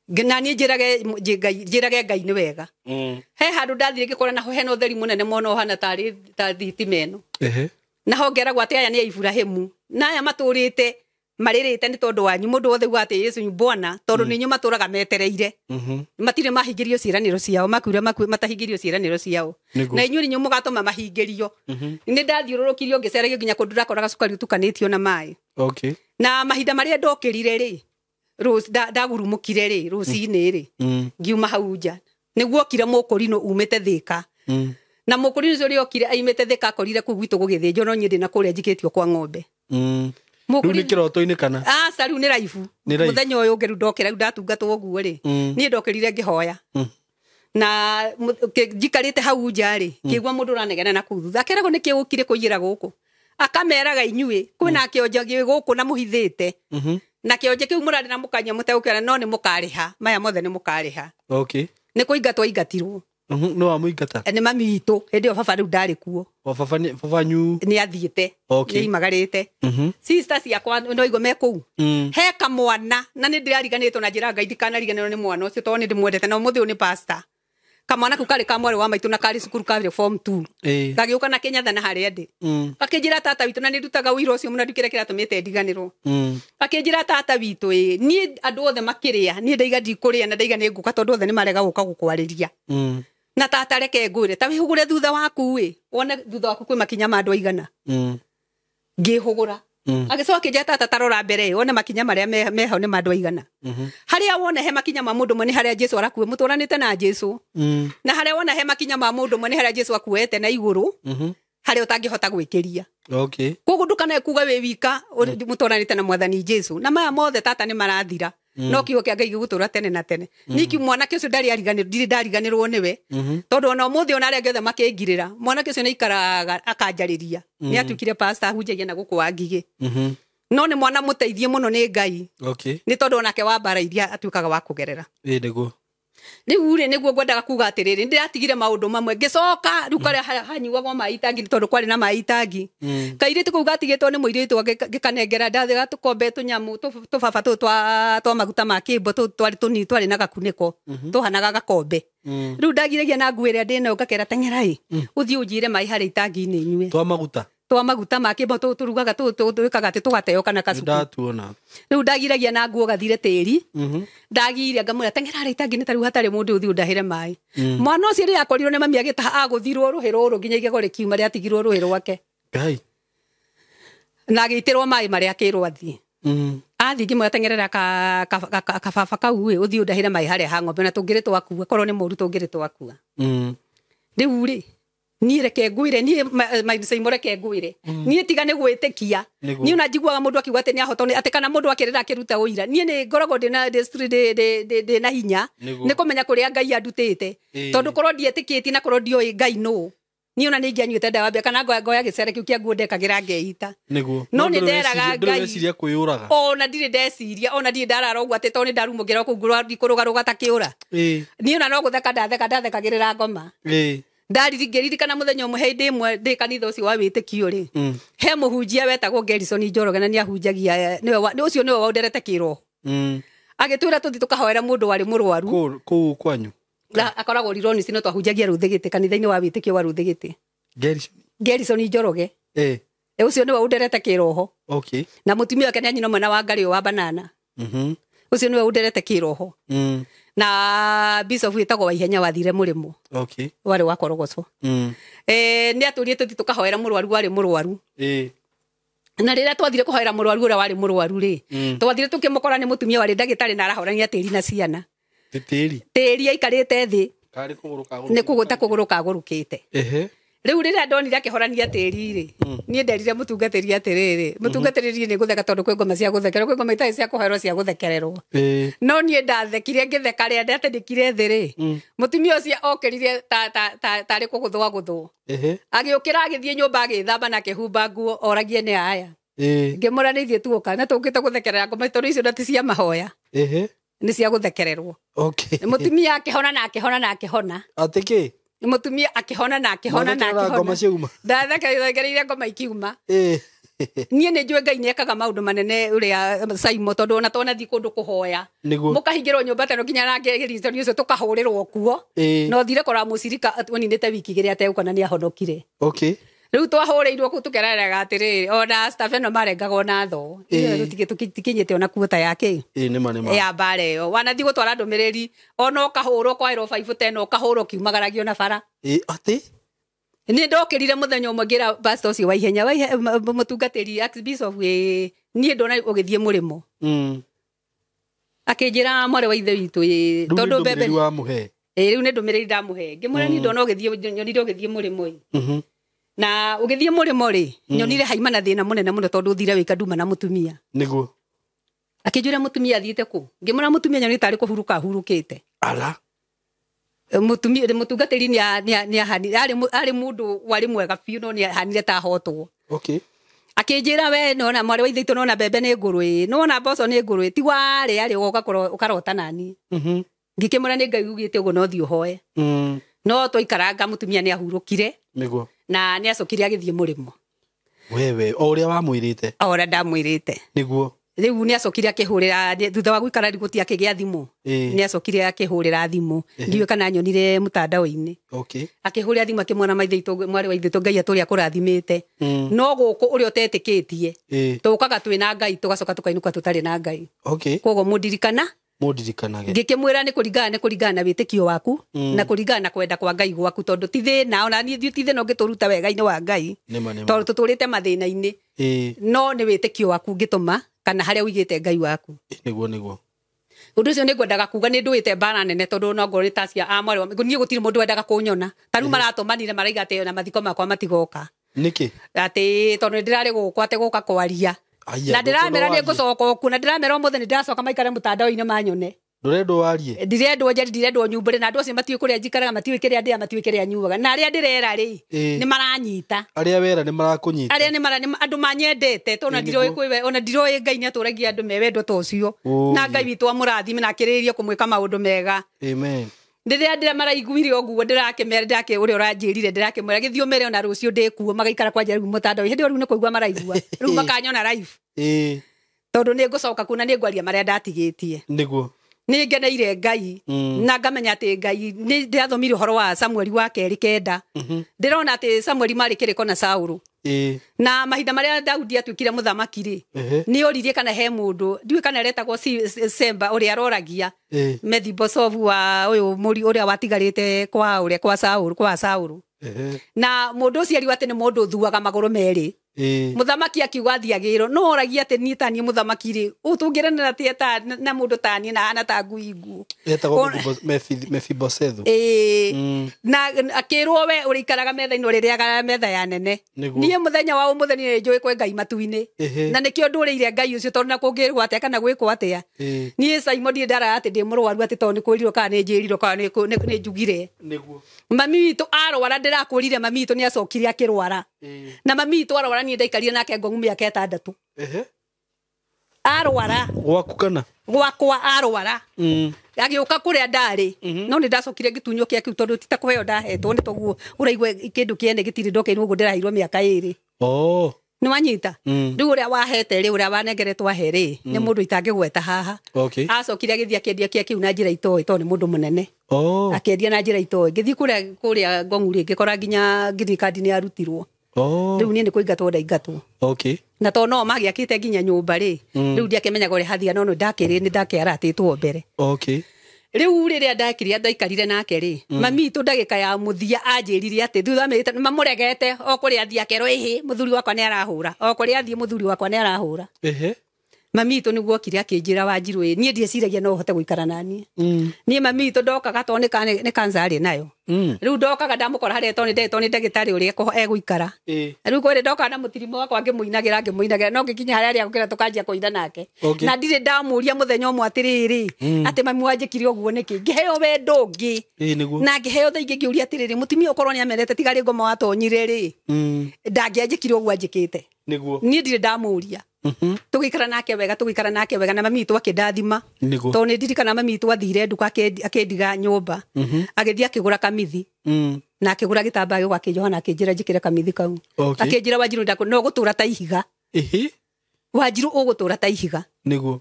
Na niĩ njĩrage Ngai nĩ wega. He handũ ndathire ngĩkora naho hena ũtheri mũnene mũno ũhana tarĩ ta thitima ĩno. Naho ngeragwo atĩ aya nĩ a Iburahĩmu na aya matũrĩte marĩrĩte nĩ tondũ wanyu mũndũ wothe uga atĩ Yesu ni Bwana tondũ nĩ inyuĩ matũraga metereire. Matirĩ mahingĩrio ciĩranĩro ciao makuire matahingĩrio ciĩranĩro ciao na inyuĩ inyuĩ mũgatũma mahingĩrio. Nĩ ndathiũrũrũkirio ngĩceragio nginya kũndũ ndakoraga cukari ũtukanĩtio na maĩ. Okay. Na mahinda marĩa ndokĩrire rĩ ndagurumũkire rĩ rũcinĩ rĩ ngiuma hau nja nĩguo okire mũkũrinũ umĩte Thĩka na mũkũrinũ ũcio ũrĩa okire aimĩte Thĩka akorire kũu gwitũ gũgĩthĩnjwo no niĩ ndĩ na kũrĩa njikĩtio kwa ng'ombe. Rĩu nĩ kĩroto-inĩ kana? Aca rĩu nĩ raibu. Mũthenya ũyũ ũngĩ rĩu ndokĩra rĩu ndatungatwo ũguo rĩ niĩ ndokĩrire ngĩhoya na njikarĩte hau nja rĩ ngĩigua mũndũ ũranegena na kũu thutha akeragwo nĩkĩ ũkire kũiyĩra gũkũ akameraga inyuĩ kwĩna kĩonje gĩ gũkũ na mũhithĩte na kĩonje kĩu mũrarĩ na mũkanyua mũtegũkĩona no nĩ mũkarĩha maya mothe nĩ mũkarĩha. Okay. Nĩ kũingatwo aingatirwo. Nĩ wamũingata? Nĩ mami witũ hĩndĩ ĩyo baba rĩu ndarĩ kuo. O baba nyu nĩ athiĩte nĩ aimagarĩte. Sister ciakwa no igua me kũu. He kamwana na nĩ ndĩrariganĩtwo na njĩra Ngai ndikanariganĩrwo nĩ mwana ũcio tondũ nĩ ndĩmwendete na ũmũthĩ ũyũ nĩ pastor. Kamwana kau karĩ ka mwarĩ wa maitũ na karĩ cukuru karĩ form 2. Gagĩũka na Kenyatta na harĩa ndĩ. Gakĩnjĩra tata witũ na nĩ ndutaga ũira ũcio mũno ndikĩrĩa kĩratũmĩte ndiganĩrwo. Gakĩnjĩra tata witũ ĩ niĩ andũ othe makĩrĩa niĩ ndaiga ndikũrĩa na ndaiga nĩ ngũka tondũ othe nĩ marega gũka gũkwarĩria. Na tata reke ngwĩre ta wĩhũgũre thutha waku ĩ wone thutha waku kwĩ makinya ma andũ aigana. Ngĩhũgũra. Agĩcoka akĩnjĩra tata ta rora mbere wone makinya marĩa meho nĩ ma andũ aigana. Harĩa wona he makinya ma mũndũ ũmwe nĩ harĩa Jesũ arakue mũtũranĩte na Jesũ. Na harĩa wona he makinya ma mũndũ ũmwe nĩ harĩa Jesũ akuete na igũrũ harĩa ũtangĩhota gwĩkĩria. Okay. Koguo ndũkanae kuga wĩ wika mũtũranĩte na mwathani Jesũ na maya mothe tata nĩ marathira no kiugo kĩa Ngai gĩgũtũra tene na tene. Niki mwanake ũcio ndarĩ ariganĩrwo ndirĩ ndariganĩrwo nĩwe tondũ ona ũmũthĩ ona arĩa angĩ othe makĩngirĩra mwanake ũcio nĩ aikaraga akanjarĩria nĩ atuĩkire pastor ahunjagia na gũkũ wa Ngigĩ no nĩ mwana mũteithie mũno nĩ Ngai. Okay. Nĩ tondũ onake wa mbara iria atuĩkaga wa kũgerera. Ĩ nĩguo. Rĩu rĩ nĩguo ngwendaga kuga atĩrĩrĩ ndĩratigire maũndũ mamwe ngĩcoka rĩu karĩa hanyuagwo maĩ itangi nĩ tondũ kwarĩ na maĩ itangi kairĩtu kau gatigĩtwo nĩ mũirĩtu ngĩkanengera ndathĩga tũkombe tũnyamũ tũbaba tũtũ twa maguta ma kĩmbo twarĩ tũnini twarĩ na gakunĩko tũhanaga gakombe. Rĩu ndagiragia na nguo ĩrĩa ndĩnayo ngakera teng'era ĩ ũthiĩ ũnjire maĩ harĩa itangi-inĩ nyue twa maguta twa maguta ma kĩmbo tũrugaga twĩkaga atĩ tũgateo kana kacuku. Ndatuona. Rĩu ndagiragia na nguo gathire tĩri ndagiria ngamwĩra teng'era harĩa itangi-inĩ ta rĩu hatarĩ mũndũ ũthiĩ ũndahĩre maĩ. Mwana ũcio rĩrĩa akorirwo nĩ mami agĩtaha agũthirwo rũhĩ rũrũ nginya igego rĩkiuma rĩatigirwo rũhĩ rwake. Ngai. Na agĩitĩrwo maĩ marĩa akĩrwo athiĩ. Athiĩ ngĩmwĩra teng'erera kababa kau ĩ ũthiĩ ũndahĩre maĩ harĩa ha ng'ombe na tũngĩrĩ twakua korwo nĩ mũru tũngĩrĩ twakua. Rĩu rĩ niĩ reke ngwĩre niĩ Saimo reke ngwĩre niĩ tiga nĩ gwĩtĩkia niĩ ona njiguaga mũndũ akiuga atĩ nĩ ahotwo atĩ kana mũndũ akĩrĩra akĩruta ũira niĩ nĩ ngoragwo ndĩna hinya nĩ kũmenya kũrĩa Ngai andutĩte tondũ korwo ndietĩkĩtie na korwo ndioĩ Ngai nũ niĩ ona nĩ ingĩanyuĩte ndawa mbia kana ngoya gĩcere kĩu kĩa nguo ndekagĩra ngeita. No nĩ nderaga Ngai ndĩreciria kwĩyũraga ona ndirĩ ndeciria ona ndirĩ ndarara ũguo atĩ tondũ nĩ ndarumũkĩra kũu ndikũrũgarũga ta kĩũra. Niĩ ona no gũtheka ndatheka ndathekagĩrĩra ngoma. Ndaririririkana muthenya umwe hindi imwe ndi kanitha ucio wa witikio ri. He muhunjia wetagwo Gerson Njoroge na niahunjagia niwe ucio niwe waunderete kiroho. Agitwira tuthi tukahoera mundu wari murwaru kuu kwanyu. Na akoragwo rironi sino twahunjagia Ruthigiti kanitha-ini wa witikio wa Ruthigiti. Gerson Njoroge. Ucio niwe waunderete kiroho. Okay. Na mutumia wake ni anyina mwana wa ngari wa banana. Ucio niwe waunderete kiroho. Na bishop witagwo Waihenya wathire murimo. Okay. Wari wa Korogoco. Ni aturie tuthi tukahoera murwaru wari murwaru. Na rĩrĩa twathire kũhoera mũrwaru ũrĩa warĩ mũrwaru rĩ, twathire tũkĩmũkora nĩ mũtumia warĩ ndagĩtarĩ na arahorania tĩri na ciana. Tĩri? Tĩri aikarĩte thĩ. Karĩ kũgũrũ kagũrũkĩte. Nĩ kũgũta kũgũrũ kagũrũkĩte. Rĩu rĩrĩa ndonire akĩhorania tĩri rĩ, niĩ nderire mũtungatĩri atĩrĩrĩ, mũtungatĩri nĩ gũtheka tondũ kwĩ ngoma cia gũthekererwo, kwĩ ngoma itarĩ cia kũhoerwo cia gũthekererwo. No niĩ ndathekire ngĩtheka rĩrĩa ndatindĩkire thĩ rĩ, mũtumia ũcio okĩrire tarĩ kũgũthwo agũthwo. Agĩũkĩra agĩthiĩ nyũmba agĩthamba na akĩhumba nguo oragie nĩ aya. Ngĩmũra nĩ ithuĩ tuoka na tũkĩte gũthekerera ngoma tondũ icio ti cia mahoya. Nĩ cia gũthekererwo. Okay. Mũtumia akĩhona na akĩhona na akĩhona. Atĩ kĩ? Mũtumia akĩhona na akĩhona na akĩhona. Ngoma ciauma. Ndathekereire ngoma ikiuma. Niĩ nĩ njũĩ Ngai nĩekaga maũndũ manene ũrĩa Saimo tondũ ona twanathiĩ kũndũ kũhoya. Mũkahingĩrwo nyũmba teno nginya nake Gerson ũcio tũkahũrĩrwo kuo. No thire kora mũcirika oninĩte wiki igĩrĩ ategũka na nĩahonokire. Okay. Rĩu twahũrĩirwo kũu tũkereraga atĩrĩrĩ ona staff ĩno marengagwo na thoo. Tũtikinyĩte ona kuota yake. Nĩma. Ya mbara ĩyo. Wanathiĩ gũtwara ndũmĩrĩri ona ũkahũrwo kwaĩrwo 5 10 ũkahũrwo ũkiumagaragio na bara. Atĩ? Nĩ ndokĩrire mũthenya ũmwe ngĩra pastor ũcio wa Ihenya, mũtungatĩri archbishop niĩ ndona ũgĩthiĩ mũrĩmo. Akĩnjĩra mwarĩ wa ithe witũ tondũ mbembe rĩu nĩ ndũmĩrĩri ndamũhe. Ngĩmwĩra niĩ ndona ũgĩthiĩ nyonire ũgĩthiĩ mũrĩmo. Na ũgĩthiĩ mũrĩmo rĩ, nyonire haima na thĩna mũnene mũno tondũ ũthire wĩka nduma na mũtumia. Nĩguo. Akĩnjĩra mũtumia athiĩte kũ? Ngĩmwĩra mũtumia nyonire tarĩ kũhurũka ahurũkĩte. Ala. Mũtumia mũtungatĩri nĩ arĩ mũndũ warĩ mwega biũ no nĩahanire ta ahotwo. Okay. Akĩnjĩra we nona mwarĩ wa ithe witũ nona mbembe nĩ ngũrũ ĩ, nona mboco nĩ ngũrũ ĩ, ti warĩ arĩ ũkarota nani. Ngĩkĩmwĩra nĩ Ngai ugĩte ũguo no thiĩ ũhoe. No twaikaranga mũtumia nĩahurũkire. Nĩguo. Na nĩacokire agĩthiĩ mũrĩmo. Wewe o ũrĩa wamwĩrĩte? O ũrĩa ndamwĩrĩte. Nĩguo. Rĩu nĩacokire akĩhũrĩra thutha wa gũikara gũti akĩgĩa thimũ. Nĩacokire akĩhũrĩra thimũ. Ndiũĩ kana nyonire mũtandao-inĩ. Okay. Akĩhũrĩra thimũ akĩmwĩra maithe witũ mwarĩ wa ithe witũ Ngai atũrĩa akũrathimĩte. No gũkũ ũrĩa ũtetĩkĩtie. Tũkaga twĩ na Ngai tũgacoka tũkainũka tũtarĩ na Ngai. Okay. Koguo mũndirikana Mũndirikanage. Ngĩkĩmwĩra nĩ kũringana na wĩtĩkio waku na kũringana na kwenda kwa Ngai gwaku tondũ ti thĩna ona niĩ ti thĩna ũngĩtũruta wega-inĩ wa Ngai. Tondũ tũtũrĩte mathĩna-inĩ. No nĩ wĩtĩkio waku ũngĩtũma kana harĩa ũigĩte Ngai waku. Nĩguo. Ũndũ ũcio nĩngwendaga kuga nĩ ndũĩte mbara nene tondũ no ngorwo nĩ ta cia mwarĩ wa niĩ gũtirĩ mũndũ wendaga kũnyona. Ta rĩu maratũmanire maraiga atĩ ona mathiko makwa matigoka. Nĩkĩ? Atĩ tondũ nĩndĩrarĩ gũkũ atĩ gũka kwaria. Na ndĩramera nĩ ngũcoka kuo na ndĩramera ũmũthĩ nĩ ndĩracoka maikare mũtandao-inĩ manyone. Ndũrendwo warie? Ndirendwo njeri, ndirendwo nyumbũre na andũ acio matiũĩ kũrĩa njikaraga, matiũĩ kĩrĩa ndĩaga, matiũĩ kĩrĩa nyuaga. Na arĩa ndĩrera rĩ, nĩ maranyita. Arĩa wera nĩ marakũnyita. Arĩa nĩ andũ manyendete tondũ ona ndiroĩ kwĩ ona ndiroĩ Ngai nĩ atũragia andũ me wendo ta ũcio. Na Ngai witũ amũrathime na akĩrĩrĩrie kũmwĩka maũndũ mega. Amen. Rĩrĩa ndĩra maraiguire ũguo ndĩrakĩmera ndĩrakĩ ũrĩa ũranjĩrire ndĩrakĩmwĩra gĩthiĩ ũmere ona rũciũ ndĩkuo magaikara kwanja rĩu mũtandao hĩndĩ ĩyo rĩu nĩ kũigua maraigua rĩu makanyona live. Tondũ nĩ ngũcoka kuo na nĩ ngwaria marĩa ndatigĩtie. Nĩguo. Nĩ ngeneire Ngai na ngamenya atĩ Ngai nĩ ndĩrathomire ũhoro wa Samueli wa kerĩ 9. Ndĩrona atĩ Samueli marĩ kĩrĩko na Saũlũ. Na mahinda marĩa Daudi atuĩkire mũthamaki rĩ, nĩ oririe kana he mũndũ ndiũĩ kana aretagwo Semba ũrĩa aroragia Mephibosethu wa ũyũ mũri ũrĩa watigarĩte kwa ũrĩa kwa Saũlũ. Na mũndũ ũcio ariũ atĩ nĩ mũndũ ũthuaga magũrũ merĩ. Mũthamaki akiuga athiagĩrwo no oragia atĩ niĩ ta niĩ mũthamaki rĩ ũtũngĩranĩra atĩa ta na mũndũ ta niĩ na hana ta ngui nguũ. Etagwo Mephibosethu. Na akĩrwo we ũrĩikaraga metha-inĩ ũrĩrĩaga metha ya nene. Niĩ mũthenya wa ũmũthĩ nĩ njũĩ kwĩ Ngai matu-inĩ. Na nĩkĩo ndũrĩire Ngai ũcio tondũ na kũngĩrwo atĩa kana gwĩkwo atĩa. Niĩ Simon ndirĩ ndaraga atĩ ndĩ mũrwaru atĩ tondũ nĩ kwĩrirwo kana nĩ njĩrirwo kana nĩ njugire. Nĩguo. Mami witũ arwara ndĩrakũrire mami witũ nĩ acokire akĩrwara. Na mami witũ arwara niĩ ndaikarire nake ngongu mĩaka 6. Arwara. Gwaku kana? Gwakwa arwara. Agĩũka kũrĩa ndarĩ, no nĩ ndacokire ngĩtunywo kĩa kĩu tondũ ti ta kũheo ndahetwo, nĩ toguo ũraigua kĩndũ kĩene gĩtirĩ ndokeirwo ũguo, ndĩraheirwo mĩaka 2. Oh. Nĩ wanyita? Rĩu ũrĩa wahete rĩ, ũrĩa wanengeretwo ahe rĩ, nĩ mũndũ itangĩgweta haha. Okay. Acokire agĩthiĩ akĩendia kĩa kĩu na njĩra itoĩ, tondũ nĩ mũndũ mũnene. Oh. Akĩendia na njĩra itoĩ. Ngĩthiĩ kũrĩa Ngong'u rĩ, ngĩkora nginya green card nĩ yarutirwo. Oh. Rĩu niĩ nĩ kũingatwo ndaingatwo. Okay. Na tondũ no magĩakĩte nginya nyũmba rĩ, rĩu ndiakĩmenyaga ũrĩa hathia, no nĩ ndakĩrĩ nĩ ndakĩaratĩtwo mbere. Okay. Rĩu rĩrĩa ndakire ndaikarire nake rĩ, mami witũ ndagĩka ya mũthia anjĩrire atĩ thutha wa mĩeri mamũregete o kũrĩa athiĩ akerwo ĩhĩ mũthuri wakwa nĩ arahũra, o kũrĩa athiĩ mũthuri wakwa nĩ arahũra. Ehe. Mami witũ nĩguo okire akĩnjĩra Wanjirũ ĩ, niĩ ndieciragia no ũhote gũikara na niĩ. Niĩ mami witũ ndokaga tondũ nĩ cancer arĩ nayo. Rĩu ndokaga ndamũkora harĩa tondũ nĩ ndagĩtarĩ ũrĩa egũikara. Rĩu kwĩrĩ ndokaga na mũtirimo wakwa ngĩmũinagĩra no ngĩkinya harĩa arĩa gũkĩra tũkanjia kũina nake. Okay. Na ndirĩ ndamũria mũthenya ũmwe atĩrĩrĩ, atĩ mami wanjĩkire ũguo nĩkĩ? Ngĩheo wendo ũngĩ. Nĩguo. Na ngĩheo thaa ingĩ ngĩũria atĩrĩrĩ, mũtumia ũkorwo nĩ amenete tiga rĩ ngoma watonyire rĩ, ndangĩanjĩkire ũguo anjĩkĩte. Nĩguo. Niĩ ndirĩ ndamũria. Tũgĩikara nake wega, tũgĩikara nake wega, na mami witũ akĩndathima. Nĩguo. Tondũ nĩ ndirikana mami witũ athire nduka akĩndiga nyũmba. Agĩthiĩ akĩgũra kamithi. Na akĩgũra gĩtambaya gĩũka akĩnjoha na akĩnjĩra njĩkĩre kamithi kau. Okay. Akĩnjĩra Wanjirũ ndakũ no gũtũra ta ihiga. Ĩhĩ. Wanjirũ ũgũtũra ta ihiga. Nĩguo.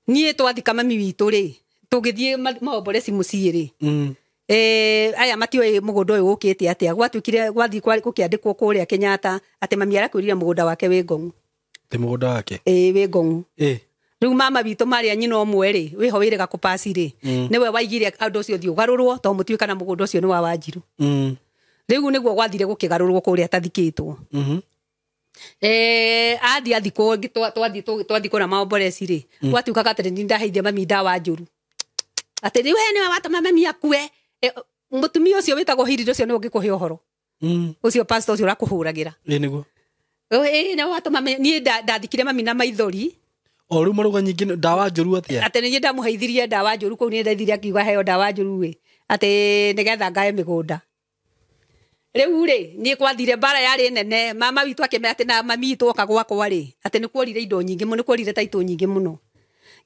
Niĩ twathika mami witũ rĩ, tũgĩthiĩ maomboreci mũciĩ rĩ. Aya matioĩ mũgũnda ũyũ ũkĩte atĩa. Gwatuĩkire gwathiĩ gũkĩandĩkwo kũrĩa Kenyatta atĩ mami arakwĩrire mũgũnda wake wĩ Ngong'u. Ti mũgũnda wake? Ĩĩ, wĩ Ngong'u. Ĩ. Rĩu mama witũ marĩa nyina ũmwe rĩ, wĩho wĩrĩga kũpaci rĩ, nĩwe waigire andũ ũcio ũthiĩ ũgarũrwo tondũ mũtiũĩ kana mũgũnda ũcio nĩ wa Wanjirũ. Rĩu nĩguo gwathire gũkĩgarũrwo kũrĩa tathikĩtwo. Athiĩ athikwo, twathiĩ kũrĩa maomboreci rĩ, gwatuĩkaga atĩ nĩ ndaheithia mami ndawa njũru. Atĩ rĩu he nĩwe watũma mami akue. Mũtumia ũcio wĩtagwo Hilda ũcio nĩwe ũngĩkũhe ũhoro. Ũcio pastor ũcio ũrakũhũragĩra. Ĩ, nĩguo. Ĩ, nĩwe watũma niĩ ndathikire mami na maithori. O rĩu marauga nyingĩ ndawa njũru atĩa? Atĩ nĩ niĩ ndamũheithirie ndawa njũru kũu, nĩ ndaithire akiuga heo ndawa njũru ĩ, atĩ nĩgetha ngae mĩgũnda. Rĩu rĩ, niĩ gwathire mbara yarĩ nene, mama witũ akĩmenya atĩ na mami witũ oka gwakwa rĩ, atĩ nĩ kuorire indo nyingĩ mũno, nĩ kuorire taitũ nyingĩ mũno.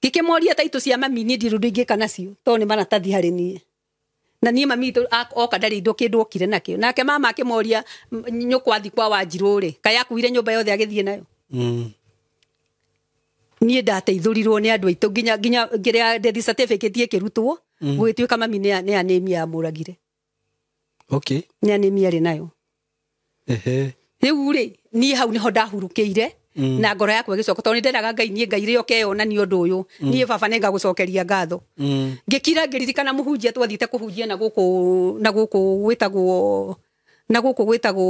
Ngĩkĩmoria taitũ cia mami niĩ ndirĩ ũndũ ingĩka nacio, tondũ nĩ maratathi harĩ niĩ. Na niĩ mami witũ oka ndarĩ indo kĩndũ okire nakĩo. Nake mama akĩmoria, nyũkwa athiĩ kwa Wanjirũ rĩ, kaĩ akuire nyũmba yothe agĩthiĩ nayo? Niĩ ndateithũrirwo nĩ andũ aitũ nginya kĩrĩa death certificate ĩkĩrutwo, gũgĩtuĩka mami nĩ anemia yamũragire. Okay. Nĩ anemia arĩ nayo. Ehe. Rĩu rĩ, niĩ hau nĩho ndahurũkĩire, na ngoro yakwa ĩgĩcoka, tondũ nĩ ndendaga Ngai, niĩ Ngai rĩ ũkeyonania ũndũ ũyũ. Niĩ baba nĩ ngagũcokeria ngatho. Ngĩkira ngĩririkana mũhunjia twathiĩte kũhunjia na gũkũ, na gũkũ gwĩtagwo, na gũkũ gwĩtagwo,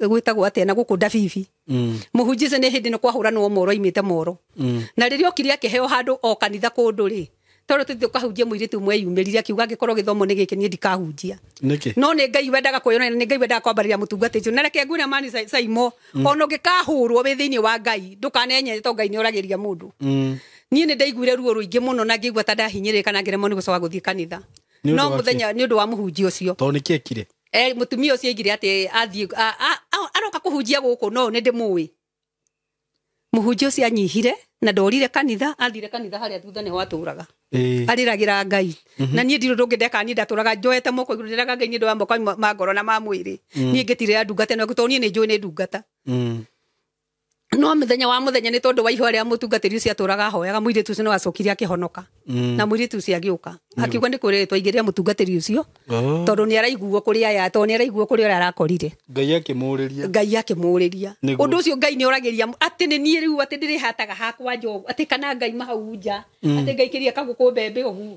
gwĩtagwo atĩa, na gũkũ Ndabibi. Mũhunjia ũcio nĩ hĩndĩ ĩno kwahũranwo moro aimĩte moro. Na rĩrĩa okire akĩheo handũ o kanitha kũndũ rĩ, tondũ tũthiĩ tũkahunjia mũirĩtu ũmwe eyumĩririe akiuga angĩkorwo gĩthomo nĩ gĩkĩ niĩ ndikahunjia. Nĩkĩ? No nĩ Ngai wendaga kwĩyonania, nĩ Ngai wendaga kwambarĩria mũtungata ũcio. Na reke ngwĩre mani Saimo, ona ũngĩkahũrwo wĩ thĩinĩ wa Ngai, ndũkanenye tondũ Ngai nĩoragĩria mũndũ. Niĩ nĩ ndaiguire ruo rũingĩ mũno na ngĩigua ta ndahinyĩrĩrĩka na ngĩremwo nĩ gũcoka gũthiĩ kanitha. Nĩ ũndũ No wa kĩ? mũthenya nĩ ũndũ wa mũhunjia ũcio. Tondũ nĩkĩ ekire? Mũtumia ũcio aigire atĩ athiĩ, aroka kũhunjia gũkũ, no nĩ ndĩmũĩ. Mũhunjia ũcio anyihire na ndorire kanitha, athire kanitha harĩa thutha nĩho atũraga. Arĩragĩra Ngai. Na niĩ ndirĩ ũndũ ũngĩ ndeka, niĩ ndatũraga njoete moko igũrũ, ndĩraga Ngai nĩ ũndũ wa moko ma ngoro na ma mwĩrĩ. Niĩ ngĩtirĩra ndungata ĩno, tondũ niĩ nĩ njũĩ nĩ ndungata. No mũthenya wa mũthenya nĩ tondũ wa ihũa rĩa mũtungatĩri ũcio atũraga ahoyaga, mũirĩtu ũcio nĩ wacokire akĩhonoka. Na mũirĩtu ũcio agĩũka. Akiuga nĩ kwĩrĩtwo aigĩrĩre mũtungatĩri ũcio, tondũ nĩ araiguo kũrĩ aya, tondũ nĩ araiguo kũrĩ ũrĩa arakorire. Ngai akĩmũrĩria. Ngai akĩmũrĩria. Nĩguo. Ũndũ ũcio Ngai nĩ oragĩria atĩ nĩ niĩ rĩu atĩ ndĩrĩhataga hakwa njogu, atĩ kana Ngai mahau nja, atĩ Ngai kĩria kagũkũ mbembe ũguo.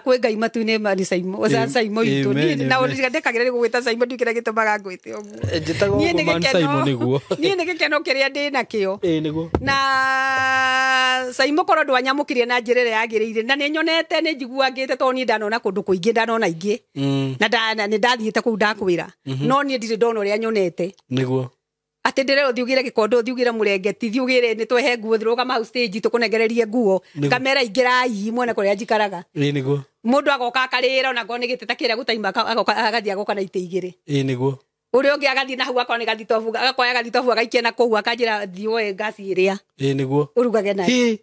Kwĩ Ngai matu-inĩ ma nĩ Saimo, Saimo witũ. Niĩ na ũndũ ndekagĩra nĩ gũgwĩta Saimo, ndiũĩ kĩrĩa gĩtũmaga ngwĩte ũguo. Njĩtagwo Niĩ nĩ ũguo man gĩkeno. Saimo nĩguo. Niĩ nĩ gĩkeno kĩrĩa ndĩ nakĩo. Ĩ, nĩguo. Na Saimo korwo ndwanyamũkĩrie na njĩra ĩrĩa yagĩrĩire, na nĩ nyonete, nĩ njiguangĩte, tondũ niĩ ndanona kũndũ kũingĩ, ndanona ingĩ. Na nĩ ndathiĩte kũu ndakwĩra. No niĩ ndirĩ ndona ũrĩa nyonete. Nĩguo. Atĩ ndĩrerwo thiĩ ũgĩre gĩkondo, thiĩ ũgĩre mũrengeti, thiĩ ũgĩre nĩ twehe nguo, thiĩ rũgama hau stage tũkũnengererie nguo. Nĩguo. Kamera ingĩrai muone kũrĩa njikaraga. Ĩ, nĩguo. Mũndũ agoka akarĩra ona ngorwo nĩ gĩtĩ ta kĩrĩa gũtaima, agoka agathiĩ agoka na itĩ igĩrĩ. Ĩ, nĩguo. Ũrĩa ũngĩ agathiĩ na hau akorwo nĩ gathitobu, agakoya gathitobu agaikia na kũu, akanjĩra thiĩ woe ngasi ĩrĩa. Ĩ, nĩguo. Ũrugage nayo. Hĩ.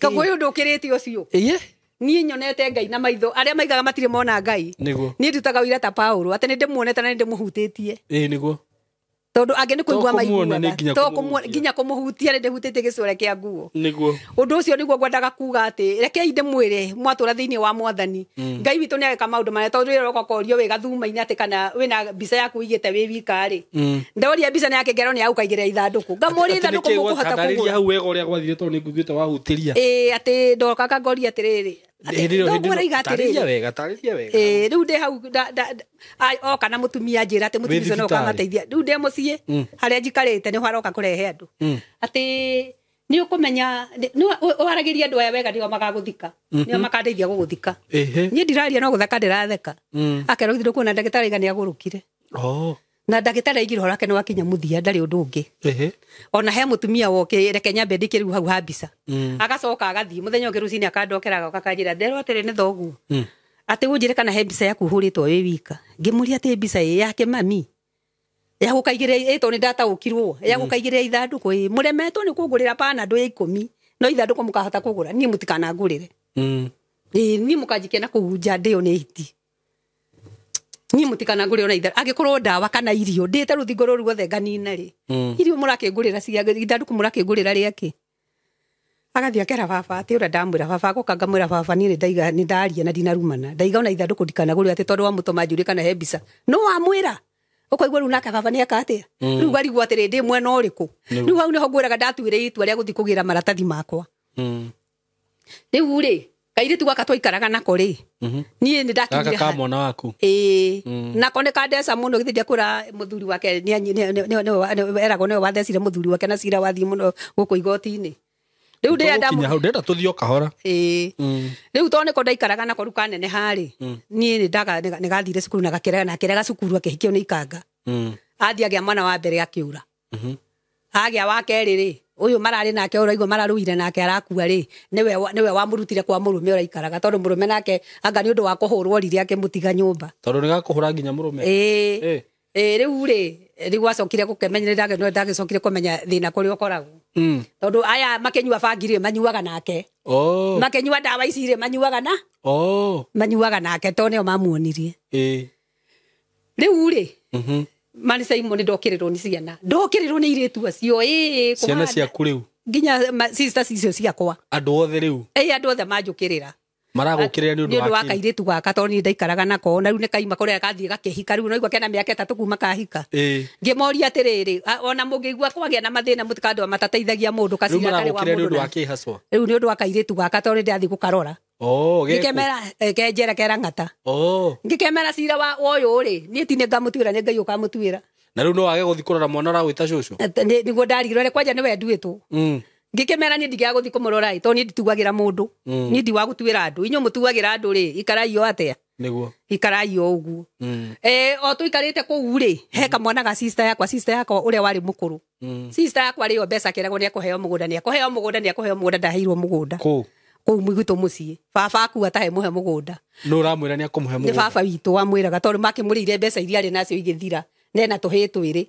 Koguo ũyũ ũndũ ũkĩrĩte ũcio. Ĩĩ. Niĩ nyonete Ngai na maitho arĩa maigaga matirĩ mona Ngai. Nĩguo. Niĩ ndutaga ũira ta Paulo atĩ nĩ ndĩmuonete na nĩ ndĩmũhutĩtie. Ĩĩ nĩguo. Tondũ angĩ nĩ kũigua kũmuona nĩ nginya maiguaga. To kũmũhutia. nginya kũmũhutia nĩ ndĩhutĩtie gĩcũre kĩa nguo. Nĩguo. Ũndũ ũcio nĩguo ngwendaga kuga atĩ rekei ndĩmwĩre mwatũra thĩinĩ wa mwathani Ngai witũ nĩ ageka maũndũ manene tondũ rĩrĩa ũroka ũkorio wĩ gathuma-inĩ atĩ kana wĩna mbica yaku ũigĩte wĩ wika rĩ. Ndoria mbica nĩ yake ngerwo nĩ yagũkaigĩrĩra ithandũkũ. Ngamũria ithandũkũ mũkũhota kũgũra kũgũra. Hau wega ũrĩa gwathire tondũ nĩ nguiguĩte wahutĩria. Ĩĩ atĩ ndokaga ngoria atĩrĩrĩ. Hĩndĩ ĩyo- Thoguo hĩndĩ ĩyo- araiga tarĩria atĩrĩrĩ. wega, tarĩria wega. Ĩĩ rĩu ndĩ hau oka na mũtumia njĩra atĩ mũtumia ũcio no thibitarĩ. ũkamateithia. Rĩu ndĩ mũciĩ harĩa njikarĩte nĩho aroka kũrehe andũ. Atĩ nĩ ũkũmenya nĩ waragĩria andũ aya wega nĩo magagũthika. Nĩo makandeithia gũgũthika. Ĩhĩ. Niĩ ndiraria no gũtheka ndĩratheka. Akerwo githĩ ndũkuona ndagĩtarĩ aiga nĩ agũrũkire. Oh. Na ndagĩtarĩ aigire ũhoro wake nĩ wakinya mũthia ndarĩ ũndũ ũngĩ. Ĩhĩ. Ona he mũtumia woke reke nyambe ndĩkie rĩu hau ha mbica. Agacoka agathiĩ mũthenya ũngĩ rũcinĩ akandokera agoka akanjĩra nderwo atĩrĩ nĩ thoguo. Atĩ ũnjĩre kana he mbica yaku ũhũrĩtwo wĩ wika. Ngĩmũria atĩ mbica ĩ yake mami. Ya gũkaigĩrĩra ĩ tondũ nĩ ndataũkirwo. Ya gũkaigĩrĩra ithandũkũ ĩ mũremetwo nĩ kũngũrĩra panado ya 10 no ithandũkũ mũkahota kũgũra niĩ mũtikanangũrĩre. Ĩ niĩ mũkanjikia na kũu nja ndĩo nĩ hiti. Niĩ mũtikanangũrĩre ona ithandũkũ angĩkorwo ndawa kana irio ndĩte rũthingo rũrũ ruothe nganina rĩ. Irio mũrakĩngũrĩra cia ithandũkũ mũrakĩngũrĩra rĩakĩ. Agathiĩ akera baba atĩ ũrĩa ndamwĩra baba agoka ngamwĩra baba niĩ nĩndaiga nĩndaria na ndinarumana ndaiga ona ithandũkũ ndikanagũrĩre atĩ tondũ wamũtũma njũrie kana he mbica no wamwĩra ũkaigua rĩu nake baba nĩeka atĩa rĩu ngarigwo atĩrĩ ndĩ mwena ũrĩkũ rĩu hau nĩho ngwĩraga ndatuire itua rĩa gũthiĩ kũgĩra maratathi makwa. Rĩu rĩ kairĩtu gaka twaikaraga nako rĩ niĩ nĩ Gaka ndakinyire ka mwana waku. Ĩĩ nako nĩ kandeca mũno githĩ ndiakwĩra mũthuri wake eragwo nĩwe wathecire mũthuri wake na cira wathiĩ mũno gũkũ igoti-inĩ. Rĩu ndĩrĩa Tũgũkinya hau ndĩrenda tũthiĩ o kahora. Ĩĩ rĩu tondũ nĩko ndaikaraga nako rĩu kaneneha rĩ niĩ nĩ gathire cukuru na gakĩrega na akĩrega cukuru akĩhikio nĩ ikanga. Athiĩ agĩa mwana wa mbere akĩũra. Agĩa wa kerĩ rĩ ũyũ mararĩ nake ũraigua mararũire nake arakua rĩ nĩwe wamũrutire kwa mũrũme ũraikaraga tondũ mũrũme nake anga nĩ ũndũ wa kũhũrwo rire akĩmũtiga nyũmba. Tondũ nĩ gakũhũra nginya mũrũme. Ĩĩ ĩĩ rĩu rĩ rĩu gwacokire gũkĩmenya nĩ ndagĩcokire kũmenya thĩna kũrĩa ũkoragwo. Tondũ aya makĩnyua bangi rĩ manyuaga nake. Oh. Makĩnyua ndawa ici rĩ manyuaga na Oh. manyuaga nake tondũ nĩo mamuonirie. Ĩĩ. Rĩu rĩ Mani Simon ndokĩrĩrwo nĩ ciana ndokĩrĩrwo nĩ irĩtu acio ĩĩ Ciana ciaku rĩu nginya sisters icio ciakwa andũ othe rĩu ĩĩ andũ othe manjũkĩrĩra maragũkĩrĩra nĩ ũndũ wa kairĩtu gaka tondũ niĩ ndaikaraga nako na rĩu nĩ kaima kũrĩa gathiĩ gakĩhika rĩu naigua kena mĩaka 3 kuma kahika. Ngĩmoria atĩrĩrĩ ona mũngĩigua kwagĩa na mathĩna mũtikandũ matateithagia mũndũ kacira karĩ wa mũndũ mũndũ rĩu nĩ ũndũ wa kairĩtu gaka tondũ nĩndathiĩ gũkarora. Oh, ngĩkemera kenjera kera ng'ata. Oh. Ngĩkemera cira wa ũyũ rĩ niĩ ti nĩ ngamũtuĩra nĩ Ngai ũkamũtuĩra. Na rĩu no wage gũthiĩ kũrora mwana ũragwĩta cũcũ. Nĩguo ndarigirwo kwanja nĩwe nduĩtwo. Ngĩkĩmera niĩ ndingĩaga gũthiĩ kũmũrora ĩ tondũ niĩ ndituagĩra mũndũ. Niĩ ndi wa gũtuĩra andũ inyuĩ mũtuagĩra andũ rĩ ikarai o atĩa. Nĩguo. Ikarai o ũguo. O tũikarĩte kũu rĩ he kamwana ga sister yakwa ũrĩa warĩ mũkũrũ. Sister yakwa rĩ o mbeca kĩragwo nĩ ekũheo mũgũnda nĩ ekũheo mũgũnda nĩ ekũheo mũgũnda ndaheirwo mũgũnda. Kũu. Kũu gwitũ mũciĩ. Baba akua atahe mũhe mũgũnda. Nũ ũramwĩra nĩ akũmũhe mũgũnda? Nĩ baba witũ wamwĩraga tondũ makĩmũrĩire mbeca iria arĩ nacio igĩthira. Nena tũhĩĩ twĩrĩ.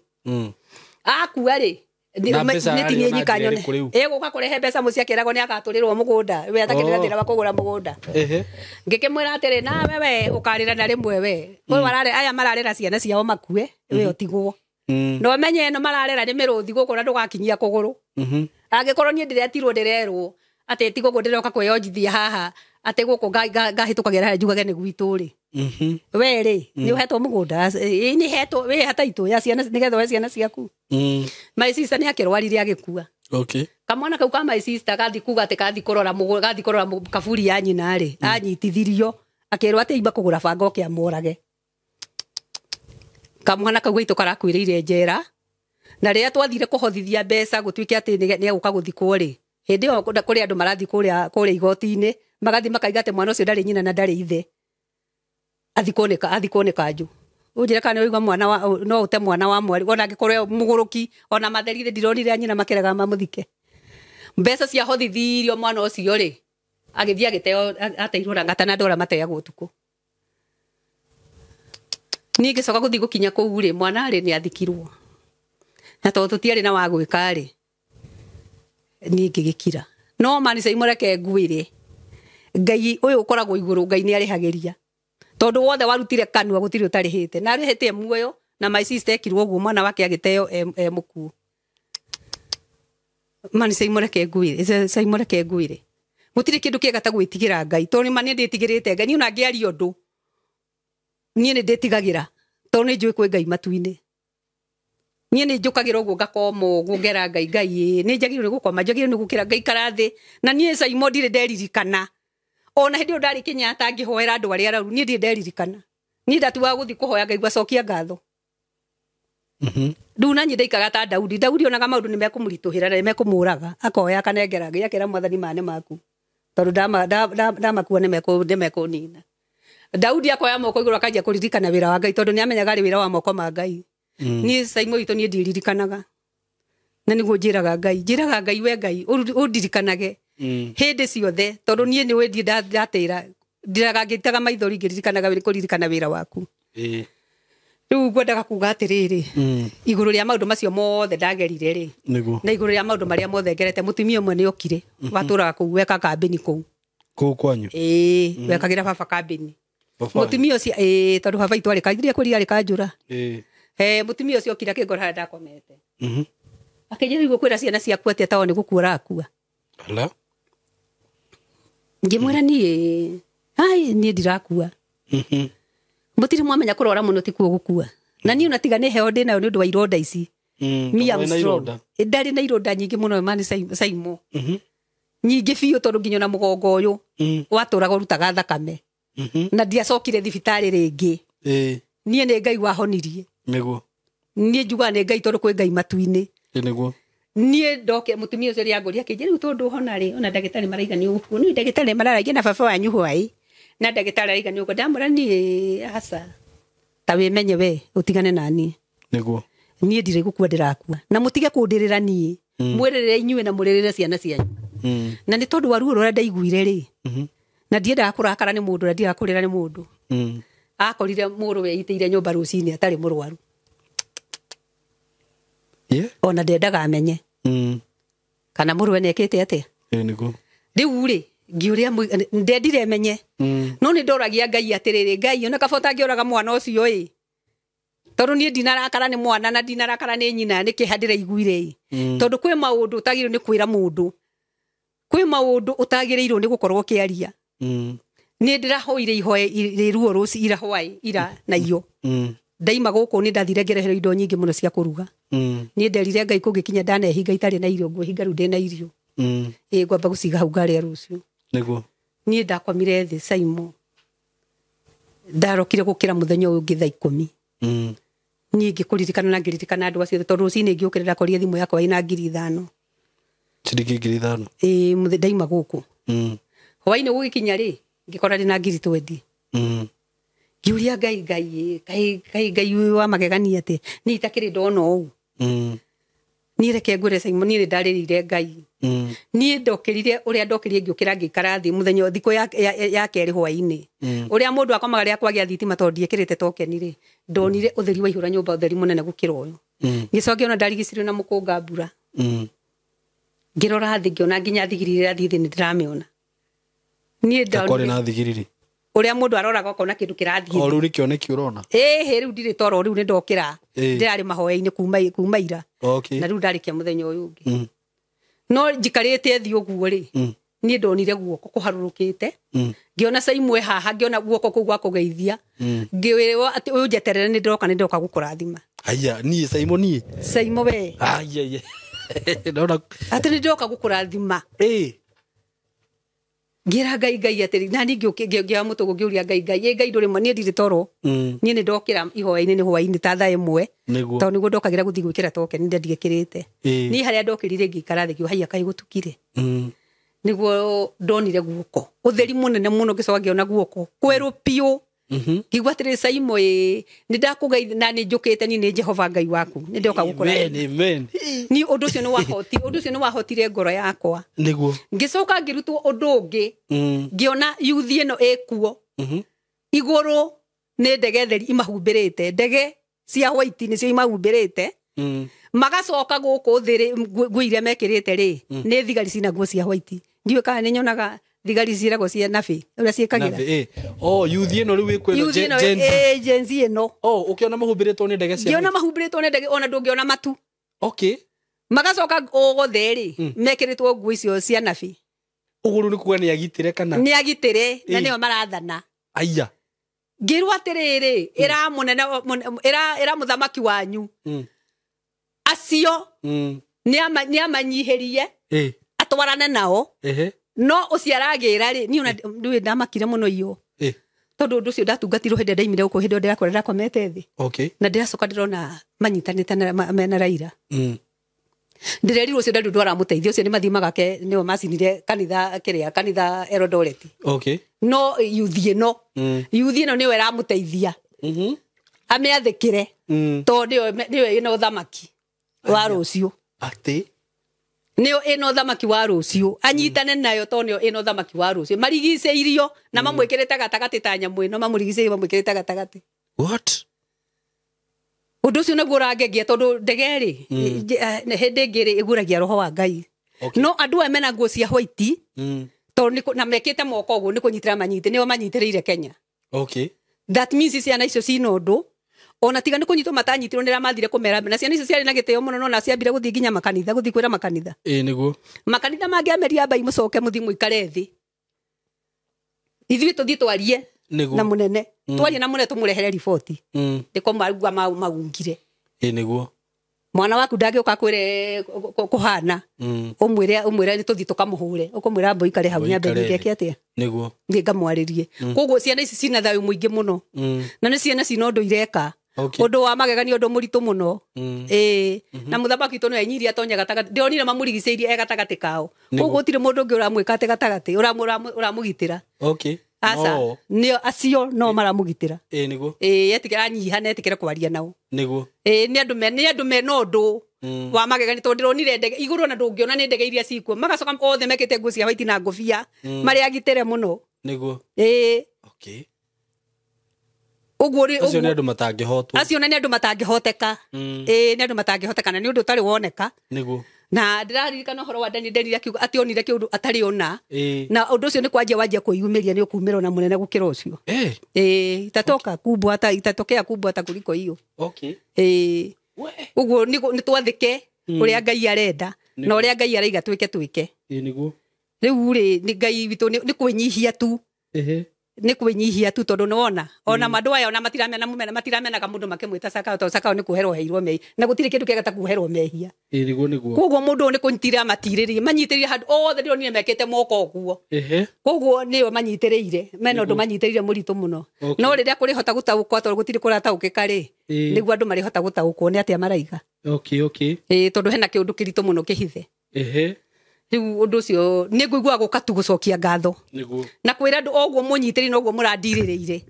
Akua rĩ nĩ tinie nyika nyone. Ĩgũka kũrehe mbeca mũciĩ akĩragwo nĩ agatũrĩrwo mũgũnda. We atakĩrĩ na thĩna wa kũgũra mũgũnda. Ngĩkĩmwĩra atĩrĩ nawe we ũkarĩra na rĩmwe we. Ũyũ arare aya mararera ciana ciao makue we ũtigwo. No menye ĩno mararera nĩ mĩrũthi gũkũ na ndũgakinyia kũgũrũ. Angĩkorwo niĩ ndĩretirwo ndĩrerwo atĩ ti gũkũ ndĩroka kwĩyonjithia haha atĩ gũkũ ngahĩtũkagĩra harĩa njugage nĩ gwitũ rĩ. We rĩ nĩ ũhetwo mũgũnda ĩ nĩ hetwo wĩ hataitũ ya ciana nĩgetha ũhe ciana ciaku. My sister nĩ akĩrwarire agĩkua. Okay. Kamwana kau ka my sister gathi kuga atĩ gathi kũrora mũgũnda gathi kũrora kaburi ya nyina rĩ anyitithirio akĩrwo atĩ imba kũgũra banga oke amũrage. Kamwana kau gaitũ karakuĩrĩire njera na rĩrĩa twathire kũhothithia mbeca gũtuĩke atĩ nĩ egũka gũthikwo rĩ hĩndĩ ĩyo kũrĩ andũ marathiĩ kũrĩa igoti-inĩ magathiĩ makaiga atĩ mwana ũcio ndarĩ nyina na ndarĩ ithe athikwo nĩ kanjũ. Ũnjĩre kana nĩ ũigua mwana wa no ũte mwana wa mwarĩ ona angĩkorwo mũgũrũki ona matherire ndironire nyina makĩrega mamũthike. Mbeca ciahothithirio mwana ũcio rĩ agĩthiĩ agĩteo ateirwo rangata na andũ arĩa mateagwo ũtukũ. Niĩ ngĩcoka gũthiĩ gũkinya kũu rĩ mwana rĩ nĩ athikirwo. Na tondũ tũtiarĩ na wa gwĩka rĩ niĩ ngĩgĩkira. No mani Simon reke ngwĩre Ngai ũyũ ũkoragwo igũrũ Ngai nĩ arĩhagĩria. Tondũ wothe warutire kanua gũtirĩ ũtarĩhĩte. Na arĩhĩte muoyo na my sister ekirwo ũguo mwana wake agĩteo e mũkuũ. Mani caimũreke ngwĩre, caimũreke ngwĩre. Gũtirĩ kĩndũ kĩega ta gwĩtigĩra Ngai. Tondũ nĩ ma nĩ ndĩtigĩrĩte Ngai. Niĩ ona ngĩaria ũndũ niĩ nĩ ndĩtigagĩra tondũ nĩ njũĩ kwĩ Ngai matu-inĩ. Niĩ nĩ njũkagĩra ũguo ngakoma ũguo ngera Ngai Ngai ĩ nĩ njagĩrĩirwo nĩ gũkoma njagĩrĩirwo nĩ gũkĩra ngaikara thĩ na niĩ Caimo ndirĩ nderirikana. Ona hĩndĩ ĩyo ndarĩ Kenyatta ngĩhoera andũ arĩa araru niĩ ndirĩ nderirikana. Niĩ ndatuaga gũthiĩ kũhoya ngaigua cokia ngatho. Rĩu na niĩ ndaikaga ta Daudi. Daudi onaga maũndũ nĩ mekũmũritũhĩra na nĩ mekũmũraga. Akoya akanengera Ngai akera Mwathani maya nĩ maku. Tondũ ndamakua nĩ mekũnina. Daudi akoya moko igũrũ akanjia kũririkana wĩra wa Ngai tondũ nĩ amenyaga arĩ wĩra wa moko ma Ngai. Niĩ Caimo witũ niĩ ndiririkanaga. Na nĩguo njĩraga Ngai. Njĩraga Ngai we Ngai ũndirikanage hĩndĩ ciothe tondũ niĩ nĩ wĩ ndatĩra ndiraga ngĩitaga maithori ngĩririkanaga kũririkana wĩra waku. Rĩu ngwendaga kuga atĩrĩrĩ igũrũ rĩa maũndũ macio mothe ndagerire rĩ na igũrũ rĩa maũndũ marĩa mothe ngerete mũtumia ũmwe nĩ okire watũraga kũu weka kambĩni kũu. Kũu kwanyu? Ĩĩ, wekagĩra baba kambĩni. Mũtumia ũcio ĩĩ tondũ baba itũ arĩ kanjũra kwĩrira arĩ kanjũra. Mũtumia ũcio okire akĩngora harĩa ndakomete. Akĩnjĩra rĩu ũkwĩra ciana ciaku atĩa tawa nĩ gũkua ũrakua. Ala. Ngĩmwĩra niĩ ai niĩ ndirakua. Mũtirĩ mwamenya kũrwara mũno tikuo gũkua. Na niĩ ona tiga nĩ heo ndĩ nayo nĩ ũndũ wa ironda ici. Me am strong. Ndarĩ na ironda nyingĩ mũno mani Caimo. Nyingĩ biũ tondũ nginya ona mũgongo ũyũ watũraga ũrutaga thakame. Na ndiacokire thibitarĩ rĩngĩ. Niĩ nĩ Ngai wahonirie. Nĩguo. Niĩ njugaga nĩ Ngai tondũ kwĩ Ngai matu-inĩ. Nĩguo. Niĩ ndoke mũtumia ũcio rĩangũria akĩnjĩra rĩu tondũ hona rĩ ona ndagĩtarĩ maraiga nĩ ũgũkua. Niĩ ndagĩtarĩ mararagia na baba wanyu hwaĩ. Na ndagĩtarĩ araiga nĩ ũgũkua. Ndamwĩra niĩ aca. Ta wĩmenye we ũtigane na niĩ. Nĩguo. Niĩ ndirĩ gũkua ndĩrakua. Na mũtige kũndĩrĩra niĩ. Mwĩrĩrĩre inyuĩ na mũrĩrĩre ciana cianyu. Na nĩ tondũ wa ruo rũrĩa ndaiguire rĩ. Na ndiendaga kũrakara nĩ mũndũ na ndiendaga kũrĩra nĩ mũndũ. Akorire mũrũ weitĩire nyũmba rũcinĩ atarĩ mũrwaru. Ona ndendaga amenye. Kana mũrũwe nĩekĩte atĩa? Nĩguo. Rĩu rĩ ngĩũria ndendire menye. No nĩ ndoragia Ngai atĩrĩrĩ Ngai ona kaba ũtangĩũraga mwana ũcio ĩ. Tondũ niĩ ndinarakara nĩ mwana na ndinarakara nĩ nyina nĩ kĩeha ndĩraiguire ĩ. Tondũ kwĩ maũndũ ũtagĩrĩirwo nĩ kwĩra mũndũ. Kwĩ maũndũ ũtagĩrĩirwo nĩ gũkorwo ũkĩaria. Niĩ ndĩrahoire ihoe rĩ ruo rũci ira hwaĩ ira na iyo. Ndaima gũkũ nĩ ndathire ngereherwo indo nyingĩ mũno cia kũruga. Niĩ nderire Ngai kũngĩkinya ndanehinga itarĩ na irio ngwĩhinga rĩu ndĩ na irio. Ĩ ngwamba gũciga hau ngarĩa rũciũ. Nĩguo. Niĩ ndakomire thĩ Caimo. Ndarokire gũkĩra mũthenya ũyũ ũngĩ thaa 10. Niĩ ngĩkũririkana na ngĩririkana andũ acio tondũ rũcinĩ ngĩũkĩra ndakorire thimũ yakwa ĩna 5,000. Ciringi 5,000? Ĩ ndaima gũkũ. Hwaĩ-inĩ gũgĩkinya rĩ ngĩkora ndĩna 20,000. Ngĩũria Ngai Ngai Ngai Ngai Ngai ũyũ wa magegania atĩ niĩ itakĩrĩ ndona ũũ. Niĩ reke ngwĩre Caimo niĩ nĩ ndarĩrĩire Ngai. Niĩ ndokĩrire ũrĩa ndokĩrire ngĩũkĩra ngĩikara thĩ mũthenya thikũ ya kerĩ hwaĩ-inĩ. Ũrĩa mũndũ akomaga rĩrĩa kwagĩa thitima tondũ ndiĩkĩrĩte tokeni rĩ ndonire ũtheri waihũra nyũmba ũtheri mũnene gũkĩra ũyũ. Ngĩcoka ngĩona ndarigicĩirio na mũkũnga mbura. Ngĩrora thĩ ngĩona nginya thigiriri ĩrathiĩ thĩ nĩ ndĩramĩona. Niĩ Ta kwarĩ na thigiriri. Ũrĩa mũndũ aroraga ũkona kĩndũ kĩrathiĩ. O rĩu nĩ kĩoneki ũrona? Ĩhĩ rĩu ndirĩ toro rĩu nĩ ndokĩra. Ndĩrarĩ mahoya-inĩ kuma ira. Na rĩu ndarĩkia mũthenya ũyũ ũngĩ. No njikarĩte thĩ ũguo rĩ, niĩ ndonire guoko kũharũrũkĩte. Ngĩona Caimo haha, ngĩona guoko kũu gwa kũgeithia. Ngĩwĩrwo atĩ ũyũ njeterere nĩ ndĩroka, nĩ ndĩroka gũkũrathima. Haiya, niĩ Caimo niĩ? Caimo we. Haiya, haiya. Ndona atĩ nĩ ndĩroka gũkũrathima. Ngĩra Ngai Ngai atĩrĩ, na niĩ ngĩoya mũtũgũ ngĩũria Ngai Ngai, ĩ Ngai ndũrĩ ma, niĩ ndirĩ toro. Niĩ nĩ ndokĩra ihoya-inĩ nĩ hwaĩ-inĩ ta thaa 1. Tondũ nĩguo ndokagĩra gũthiĩ gwĩkĩra tokeni ndendiĩkĩrĩte. Niĩ harĩa ndokĩrire ngĩikara thĩ ngiuga haiya kaĩ gũtukire. Nĩguo ndonire guoko. Ũtheri mũnene mũno ngĩcoka ngĩona guoko kwerũ biũ. Ngĩigua atĩrĩ Caimo ĩ, nĩ ndakũgeithia na nĩ njũkĩte niĩ nĩ Jehova Ngai waku. Nĩ ndoka gũkũrathima. Amen, amen. Niĩ ũndũ ũcio ũndũ ũcio nĩ wahotire ngoro yakwa. Nĩguo. Ngĩcoka ngĩrutwo ũndũ ũngĩ. Ngĩona yuthi ĩno ĩkuo. Igũrũ nĩ ndege theri imahumbĩrĩte. Ndege cia white nĩcio imahumbĩrĩte. Magacoka gũkũ thĩ rĩ, nguo iria mekĩrĩte rĩ, nĩ thigari cina nguo cia white. Ndiũĩ kana nĩ nyonaga Thigari ciĩragwo cia nabi ũrĩa ciĩkagĩra. Oh, yuthi ĩno rĩu ĩkwĩno Yuthi ĩno, Gen Z ĩno. Oh, ũkĩona mahumbĩrĩtwo nĩ ndege cia. Ngĩona mahumbĩrĩtwo nĩ ndege ona ndũngĩona matu. Okay. Magacoka othe rĩ mekĩrĩtwo nguo icio cia nabi. Ũguo rĩu nĩ kuga nĩ agitĩre kana? Nĩ agitĩre na nĩo marathana. Aya. Ngĩrwo atĩrĩrĩ, ĩra mũnene, ĩra mũthamaki wanyu. Acio nĩ amanyihĩrie atwarane nao. No ũcio aragĩra rĩ, niĩ ona ndũĩ ndamakire mũno iyo. Tondũ ũndũ ũcio ndatungatirwo hĩndĩ ndaimire gũkũ, hĩndĩ ĩyo ndĩrakora ndakomete thĩ. Okay. Na ndĩracoka ndĩrona manyitanĩte na mena Raila. Ndĩrerirwo ũcio ndarĩ ũndũ aramũteithia, ũcio nĩ mathiĩ magake nĩo macinire kanitha kĩrĩa, kanitha Eldoret. Okay. No yuthi ĩno, yuthi ĩno nĩyo ĩramũteithia. Amĩathĩkĩre. Tondũ nĩyo ĩna ũthamaki wa rũciũ. Atĩ? Nĩyo ĩna ũthamaki wa rũciũ. Anyitane nayo tondũ nĩyo ĩna ũthamaki wa rũciũ. Marigicĩirio na mamwĩkĩrĩte gatagatĩ ta nyamũ ĩno, mamũrigicĩirio mamwĩkĩrĩte gatagatĩ. What? Ũndũ ũcio nĩguo ũrangegia tondũ ndege rĩ, hĩndĩ ĩngĩ rĩ, ĩguragia roho wa Ngai. No andũ aya mena nguo cia white, tondũ na mekĩte moko ũguo nĩ kũnyitĩra manyitĩ, nĩo manyitĩrĩire Kenya. Okay. That means ciana icio cina ũndũ. Ona tiga nĩ kũnyitwo matanyitirwo nĩ mathire kũmera, na ciana icio ciarĩ na gĩtĩo mũno, no na ciambire gũthiĩ nginya makanitha, gũthiĩ kwĩra makanitha. Ĩĩ nĩguo. Makanitha mangĩameria ambai mũcoke mũthiĩ mũikare thĩ. Ithuĩ tũthiĩ twarie na mũnene. Twarie na mũnene tũmũrehere riboti. Ndĩko marugua magungire. Ĩĩ nĩguo. Mwana waku ndangĩũka kwĩre kũhana. Ũmwĩre tũthiĩ tũkamũhũre. Ũkũmwĩra mbo ikare hau nyambe ngeke atĩa? Nĩguo. Thiĩ ngamwarĩrie. Koguo ciana ici cina thayũ mũingĩ mũno. Na nĩ ciana cina ũndũ ireka. Ũndũ wa magegania, ũndũ mũritũ mũno. Ĩĩ. Na mũthamaki witũ nĩwe enyirie atonye gatagatĩ. Ndĩronire mamũrigicĩirie e gatagatĩ kao. Koguo gũtirĩ mũndũ ũngĩ ũramwĩka atĩ gatagatĩ, ũramũgitĩra. Okay. Aca, nĩo acio no maramũgitĩra. Ĩĩ nĩguo. Ĩĩ, etikĩra anyiha na etĩkĩre kwaria nao. Nĩguo. Ĩĩ, nĩ andũ mena ũndũ wa magegania tondũ ndĩronire ndege igũrũ na ndũngĩona nĩ ndege iria cikuo. Magacoka othe mekĩte nguo cia white na ngũbia, marĩ agitĩre mũno. Nĩguo. Ĩĩ. Okay. Ũguo rĩ, acio nĩ andũ matangĩhotwo. Acio nĩ andũ matangĩhoteka. Ĩĩ, nĩ andũ matangĩhoteka na nĩ ũndũ ũtarĩ woneka. Nĩguo. Na ndĩraririkana ũhoro wa Daniel, Daniel akiuga atĩ onire kĩũndũ atarĩ ona. Na ũndũ ũcio nĩ kwanjia wanjia kwĩyumĩria, nĩ ũkumĩra ona mũnene gũkĩra ũcio. Ĩĩ, itatoka kubwa hata, itatokea kubwa hata kuliko hiyo. Okay. Ĩĩ. Ũguo nĩ twathĩke ũrĩa Ngai arenda na ũrĩa Ngai araiga twĩke twĩke. Ĩĩ nĩguo. Rĩu rĩ, nĩ Ngai witũ nĩ kwĩnyihia tu. Nĩ kwĩnyihia tu tondũ nĩwona ona andũ aya ona matiramena mũmena, matiramenaga mũndũ makĩmwĩta Sakao tondũ Sakao nĩ kuoherwo heirwo mehia na gũtirĩ kĩndũ kĩega ta kuoherwo mehia. Ĩĩ nĩguo nĩguo. Koguo mũndũ ũyũ nĩ kũnyitĩrĩra matirĩrĩire, manyitĩrĩire handũ othe ndĩronire mekĩte moko ũguo. Koguo nĩo manyitĩrĩire, mena ũndũ manyitĩrĩire mũritũ mũno. No rĩrĩa kũrĩhota gũtaũkwo tondũ gũtirĩ kũrataũkĩka rĩ, nĩguo andũ marĩhota gũtaũkwo nĩ atĩa maraiga. Okay, okay. Ĩĩ, tondũ hena kĩũndũ kĩritũ mũno kĩhithe. Rĩu ũndũ ũcio nĩ ngũiguaga gũka tu gũcokia ngatho. Nĩguo. Na kwĩra andũ oguo mũnyitĩrĩire na ũguo mũrandirĩrĩire.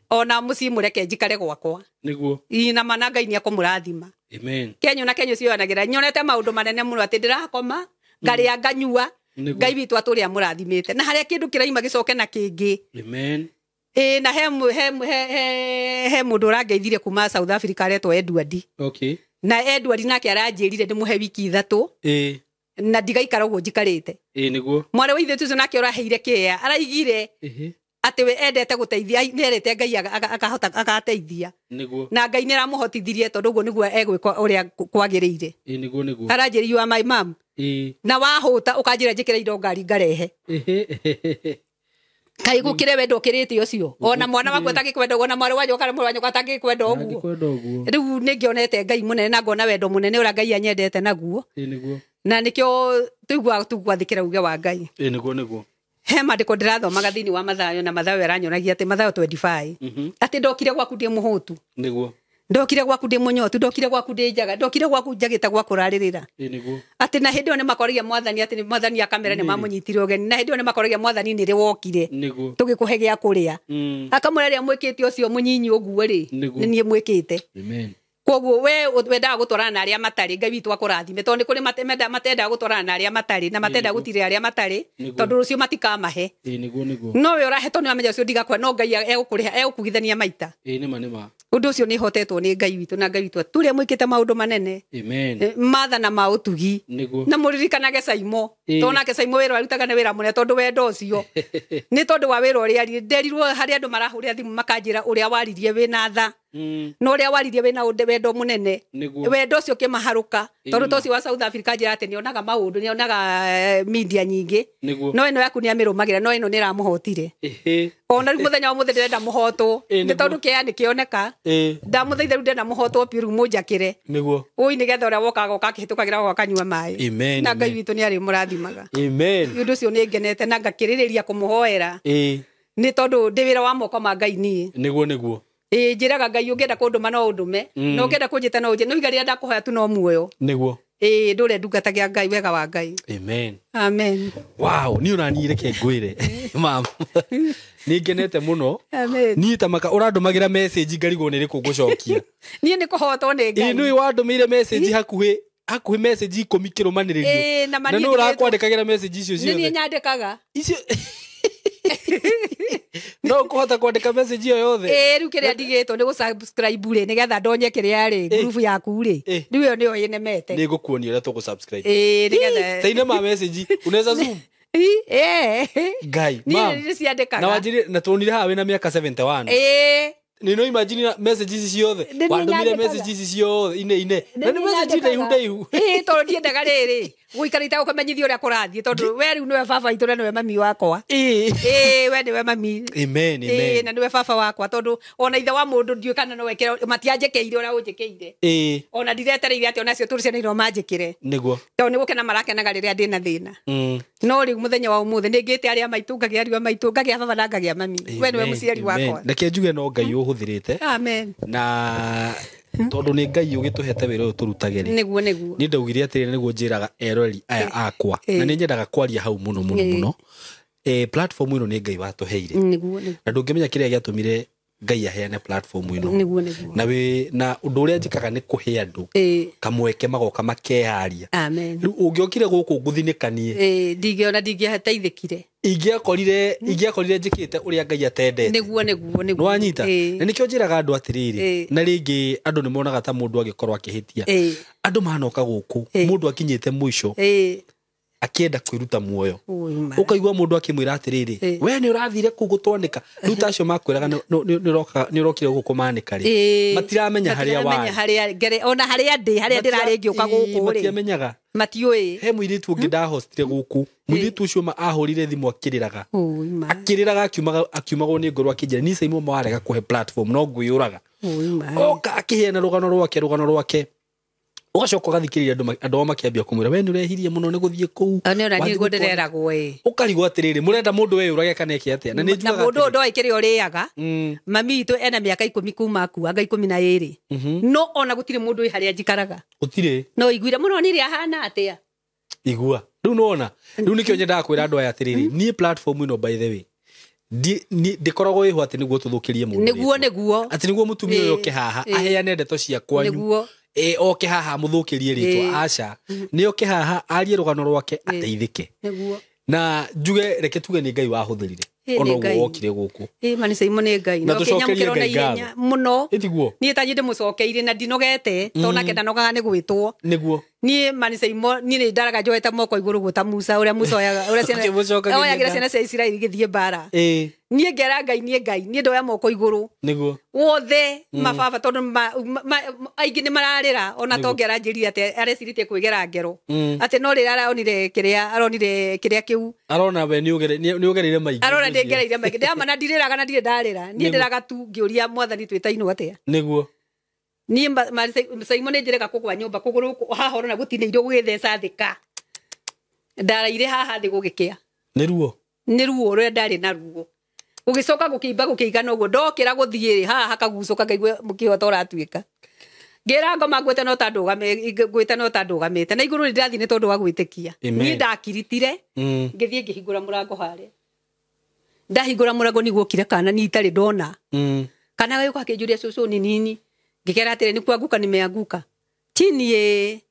Ona mũciĩ mũreke njikare gwakwa. Nĩguo. Ĩ, na mana Ngai nĩekũmũrathima. Amen. Kenyo na kenyo cionagĩra. Nyonete maũndũ manene mũno atĩ ndĩrakoma, ngarĩa nganyua, Ngai witũ atũrĩa amũrathimĩte. Na harĩa kĩndũ kĩraima gĩcoke na kĩngĩ. Amen. Ĩ, na he mũndũ ũrangeithirie kuma South Africa aretwo Edward. Okay. Na Edward nake aranjĩrire ndĩmũhe wiki 3. Ĩ. Na ndigaikara ũguo njikarĩte. Ĩ nĩguo. Mwarĩ wa ithe ũcio nake ũraheire kĩea, araigire atĩ we endete gũteithia, nĩ erĩte Ngai akahota agateithia. Nĩguo. Na Ngai nĩ aramũhotithirie tondũ ũguo nĩguo egwĩka ũrĩa kwagĩrĩire. Ĩ nĩguo nĩguo. Aranjĩrire you are my mom. Ĩ. Na wahũta ũkanjĩra njĩkĩre indo ngari ngarehe. Kaĩ gũkĩre wendo ũkĩrĩte ũcio. Ona mwana waku atangĩkwenda ũguo, ona mwarĩ wa nyũkwa kana mũrũ wa nyũkwa atangĩkwenda ũguo. Atangĩkwenda ũguo. Rĩu nĩ ngĩonete Ngai mũnene na ngona wendo mũnene ũrĩa Ngai anyendete naguo. Ĩ nĩguo. Na nĩkĩo tũiguaga tu gwathĩkĩra uge wa Ngai. Ĩ nĩguo nĩguo. He maandĩko ndĩrathomaga thĩinĩ wa Mathayo na Mathayo aranyonagia atĩ Mathayo 25. Atĩ ndokire gwaku ndĩ mũhũtu. Nĩguo. Ndokire gwaku ndĩ mũnyotu, ndokire gwaku ndĩ njaga, ndokire gwaku njagĩte gwa kũrarĩrĩra. Ĩ nĩguo. Atĩ na hĩndĩ ĩyo nĩmakoragia mwathani atĩ mwathani akamera nĩmamũnyitire ũgeni, na hĩndĩ ĩyo nĩmakoragia mwathani nĩ rĩ wokire. Nĩguo. Tũgĩkũhe gĩa kũrĩa. Akamwĩra rĩrĩa mwĩkĩte ũcio mũnyinyi ũguo rĩ, nĩ niĩ mwĩkĩte. Amen. Koguo we wendaga gũtwarana na arĩa matarĩ, Ngai witũ akũrathime, tondũ nĩ kũrĩ matendaga gũtwarana na arĩa matarĩ, na matendaga gũtirĩra arĩa matarĩ, tondũ rũciũ matikamahe. Ĩ nĩguo nĩguo. No we ũrahe tondũ nĩwamenya ũcio ndigakũhe, no Ngai egũkũrĩha, egũkugithania maita. Ĩ nĩma nĩma. Ũndũ ũcio nĩ hotetwo nĩ Ngai witũ na Ngai witũ atũrĩa mwĩkĩte maũndũ manene. Amen. Mathana ma ũtugi. Nĩguo. Na mũririkanage Saimo. Tondũ nake Saimo wĩra arutaga nĩ wĩra mũnene tondũ wendo ũcio. Nĩ tondũ wa wĩra ũrĩa nderirwo harĩa andũ marahũrĩra thimũ makanjĩra ũrĩa waririe wĩna tha. Na ũrĩa waririe wĩna wendo mũnene. Wendo ũcio ũkĩmaharũka. Tondũ ta ũcio wa South Africa njĩra atĩ nĩonaga maũndũ, nĩonaga media nyingĩ. No ĩno yaku nĩamĩrũmagĩra, no ĩno nĩĩramũhotire. Ona rĩu mũthenya wa mũthĩ ndĩrenda mũhotwo. Nĩ tondũ kĩea nĩkĩoneka. Ndamũthaitha rĩu ndĩrenda mũhotwo biũ rĩu mũnjakĩre. Nĩguo. Ũi nĩgetha ũrĩa wokaga goka akĩhĩtũkagĩra goka akanyua maĩ. Amen. Na Ngai witũ nĩarĩmũrathimaga. Amen. Nĩ ũndũ ũcio nĩngenete na ngakĩrĩrĩria kũmũhoera. Nĩ tondũ ndĩ wĩra wa moko ma Ngai niĩ. Nĩguo nĩguo. Ĩĩ njĩraga Ngai ũngĩenda kũndũma no ũndũme. Na ũngĩenda kũnjĩta no ũnjĩte. No iga rĩrĩa ndakũhoya tu no muoyo. Nĩguo. Ĩĩ ndũre ndungatagia Ngai wega wa Ngai. Amen. Amen. Wow, niĩ ona niĩ reke ngwĩre. Mama. Nĩ ngenete mũno. Amen. Niĩ ta maka ũrandũmagĩra message ngarigwo nĩ rĩkũ ngũcokia. Niĩ nĩ kũhotwo nĩ Ngai. Ĩĩ nĩũĩ wandũmĩire message hakuhĩ message 10 kĩrũmanĩrĩrio. Na nĩ ũrakwandĩkagĩra message icio ciothe. Nĩ niĩ nyandĩkaga. Icio no ũkũhota kwandĩka message ĩyo yothe. Ĩĩ rĩu kĩrĩa ndigĩtwo nĩ gũ-subscribe rĩ nĩgetha ndonye kĩrĩa rĩ group yaku rĩ. Rĩu ĩyo nĩyo ĩnemete. Nĩ ngũkuonia ũrĩa tũgũ-subscribe. Ĩĩ nĩgetha Taine ma message unaweza zoom. Ĩĩ. Ngai. Niĩ nĩ ciandĩkaga. Na wanjĩrire na tuonire haha wĩna mĩaka 71. Ĩĩ. Nĩ no imagine message ici ciothe. Wandũmire message ici ciothe ine. Na nĩ message ndaihu ndaihu. Ĩĩ tondũ ndiendaga rĩrĩ gũikara itagũkũmenyithia ũrĩa kũrathiĩ tondũ we rĩu nĩwe baba witũ na nĩwe mami wakwa. Ĩĩ. Ĩĩ we nĩwe mami. Amen, amen. Ĩĩ na nĩwe baba wakwa tondũ ona ithe wa mũndũ ndiũĩ kana no ekĩre matianjĩkĩire ũrĩa ũnjĩkĩire. Ĩĩ. Ona ndiretereire atĩ onacio tũrĩ ciana irĩa manjĩkĩre. Nĩguo. Tondũ nĩ gũkena marakenaga rĩrĩa ndĩna thĩna. No rĩu mũthenya wa ũmũthĩ nĩ ngĩte arĩa maitũ ngagĩa ariũ a maitũ ngagĩa baba na ngagĩa mami. We nĩwe mũciari wakwa. Reke njuge no Ngai ũhũthĩrĩte. Amen. Na tondũ nĩ Ngai ũgĩtũhete wĩra ũyũ tũrutage rĩ. Nĩguo nĩguo. Nĩ ndaugire atĩrĩ nĩguo njĩraga eroreri aya akwa. Na nĩ nyendaga kwaria hau mũno mũno mũno. Platform ĩno nĩ Ngai watũheire. Nĩguo nĩguo. Na ndũngĩmenya kĩrĩa gĩatũmire Ngai aheane platform ĩno. Nĩguo nĩguo. Na wĩ na ũndũ ũrĩa njĩkaga nĩ kũhe andũ kamweke magoka makeharia. Amen. Rĩu ũngĩokire gũkũ ngũthinĩkanie. Ndingĩona ndingĩateithĩkire. Ingĩakorire njĩkĩte ũrĩa Ngai atendete. Nĩguo nĩguo nĩguo. Nĩwanyita? Na nĩkĩo njĩraga andũ atĩrĩrĩ, na rĩngĩ andũ nĩ monaga ta mũndũ angĩkorwo akĩhĩtia. Andũ manoka gũkũ, mũndũ akinyĩte mũico. Akĩenda kwĩruta muoyo. Ũkaigua mũndũ akĩmwĩra atĩrĩrĩ, we nĩ ũrathire kũu gũtwanĩka. Rĩu ta acio makwĩraga nĩ ũrokire gũkũ manĩka rĩ. Matiramenya harĩa warĩ. Ona harĩa ndĩ, harĩa ndĩrarĩ ngĩũka gũkũ rĩ. Matiamenyaga. Matiũĩ. He mũirĩtu ũngĩ ndahostire gũkũ. Mũirĩtu ũcio ma ahũrire thimũ akĩrĩraga. Akĩrĩraga akiumagwo nĩ ngoro akĩnjĩra ni Saimo warega kũhe platform no ngwĩyũraga. Oka akĩheana rũgano rwake. Ũgacoka ũgathikĩrĩria andũ ao makĩambia kũmwĩra we nĩ ũrehirie mũno nĩ gũthiĩ kũu. Nĩ ona niĩ nĩguo ndĩreragwo ĩ. Ũkarigwo atĩrĩrĩ mũrenda mũndũ weyũrage kana eke atĩa. Na nĩ njugaga na mũndũ ũyũ ndoĩ kĩrĩa ũrĩaga. Mami witũ ena mĩaka 10 kuma akua, anga 12. No ona gũtirĩ mũndũ wĩ harĩa njikaraga. Gũtirĩ. No iguire mũno nĩ ahana atĩa. Igua. Rĩu nĩwona. Rĩu nĩkĩo nyendaga kwĩra andũ aya atĩrĩrĩ, niĩ platform ĩno by the way ndĩkoragwo ĩho atĩ nĩguo tũthũkĩrie mũndũ. Nĩguo nĩguo. Atĩ nĩguo mũtumia ũyũ oke haha aheane ndeto cia kwanyu. Nĩguo. Oke haha mũthũkĩrie rĩtwa aca. Nĩ oke haha arie rũgano rwake ateithĩke. Nĩguo. Na njuge reke tuge nĩ Ngai wahũthĩrire. Ona ũguo wokire gũkũ. Ĩĩ ma nĩ Saimo nĩ Ngai. Na tũcokerie Ngai ngatho mũno. Ĩtiguo. Niĩ ta niĩ ndĩmũcokeire na ndinogete tondũ nake ndanogaga nĩ gwĩtwo. Nĩguo. Niĩ ma nĩ Saimo niĩ nĩ ndaraga njoete moko igũrũ guo ta Musa ũrĩa Musa oyaga ũrĩa ciana oyagĩra ciana cia Isiraeli igĩthiĩ mbara. Niĩ ngera Ngai niĩ Ngai niĩ ndoya moko igũrũ. Nĩguo. Wothe mababa tondũ aingĩ nĩ mararĩra ona to ngera njĩrire atĩ arecirĩtie kwĩgera ngero. Atĩ no rĩrĩa aronire kĩrĩa kĩu. Arona we nĩ ũgereire maingĩ. Arona ndĩngereire maingĩ. Ndĩrama na ndirĩraga na ndirĩ ndarĩra. Niĩ ndĩraga tu ngĩũria mwathani twĩtainwo atĩa. Nĩguo. Niĩ Saimo nĩ njĩrega kũgwa nyũmba kũgũrũ haha ũrona gũtinĩirio gũgĩtheca thĩka. Ndaraire haha thĩ gũgĩkĩa. Nĩ ruo. Nĩ ruo rũrĩa ndarĩ na ruo. Gũgĩcoka gũkĩimba gũkĩigana ũguo ndokĩra gũthiĩ rĩ haha hakagucũka ngaigua mũkĩhota ũratuĩka. Ngĩra ngoma ngwĩte no ta ndũgamĩte na igũrũ nĩ ndĩrathiĩ nĩ tondũ wa gwĩtĩkia. Niĩ ndakiritire ngĩthiĩ ngĩhingũra mũrango harĩa. Ndahingũra mũrango nĩguo okire kana niĩ itarĩ ndona. Kana gagĩũka akĩnjũria cũcũ ni nini. Ngĩkera atĩrĩ nĩ kuanguka nimeanguka. Chini ye.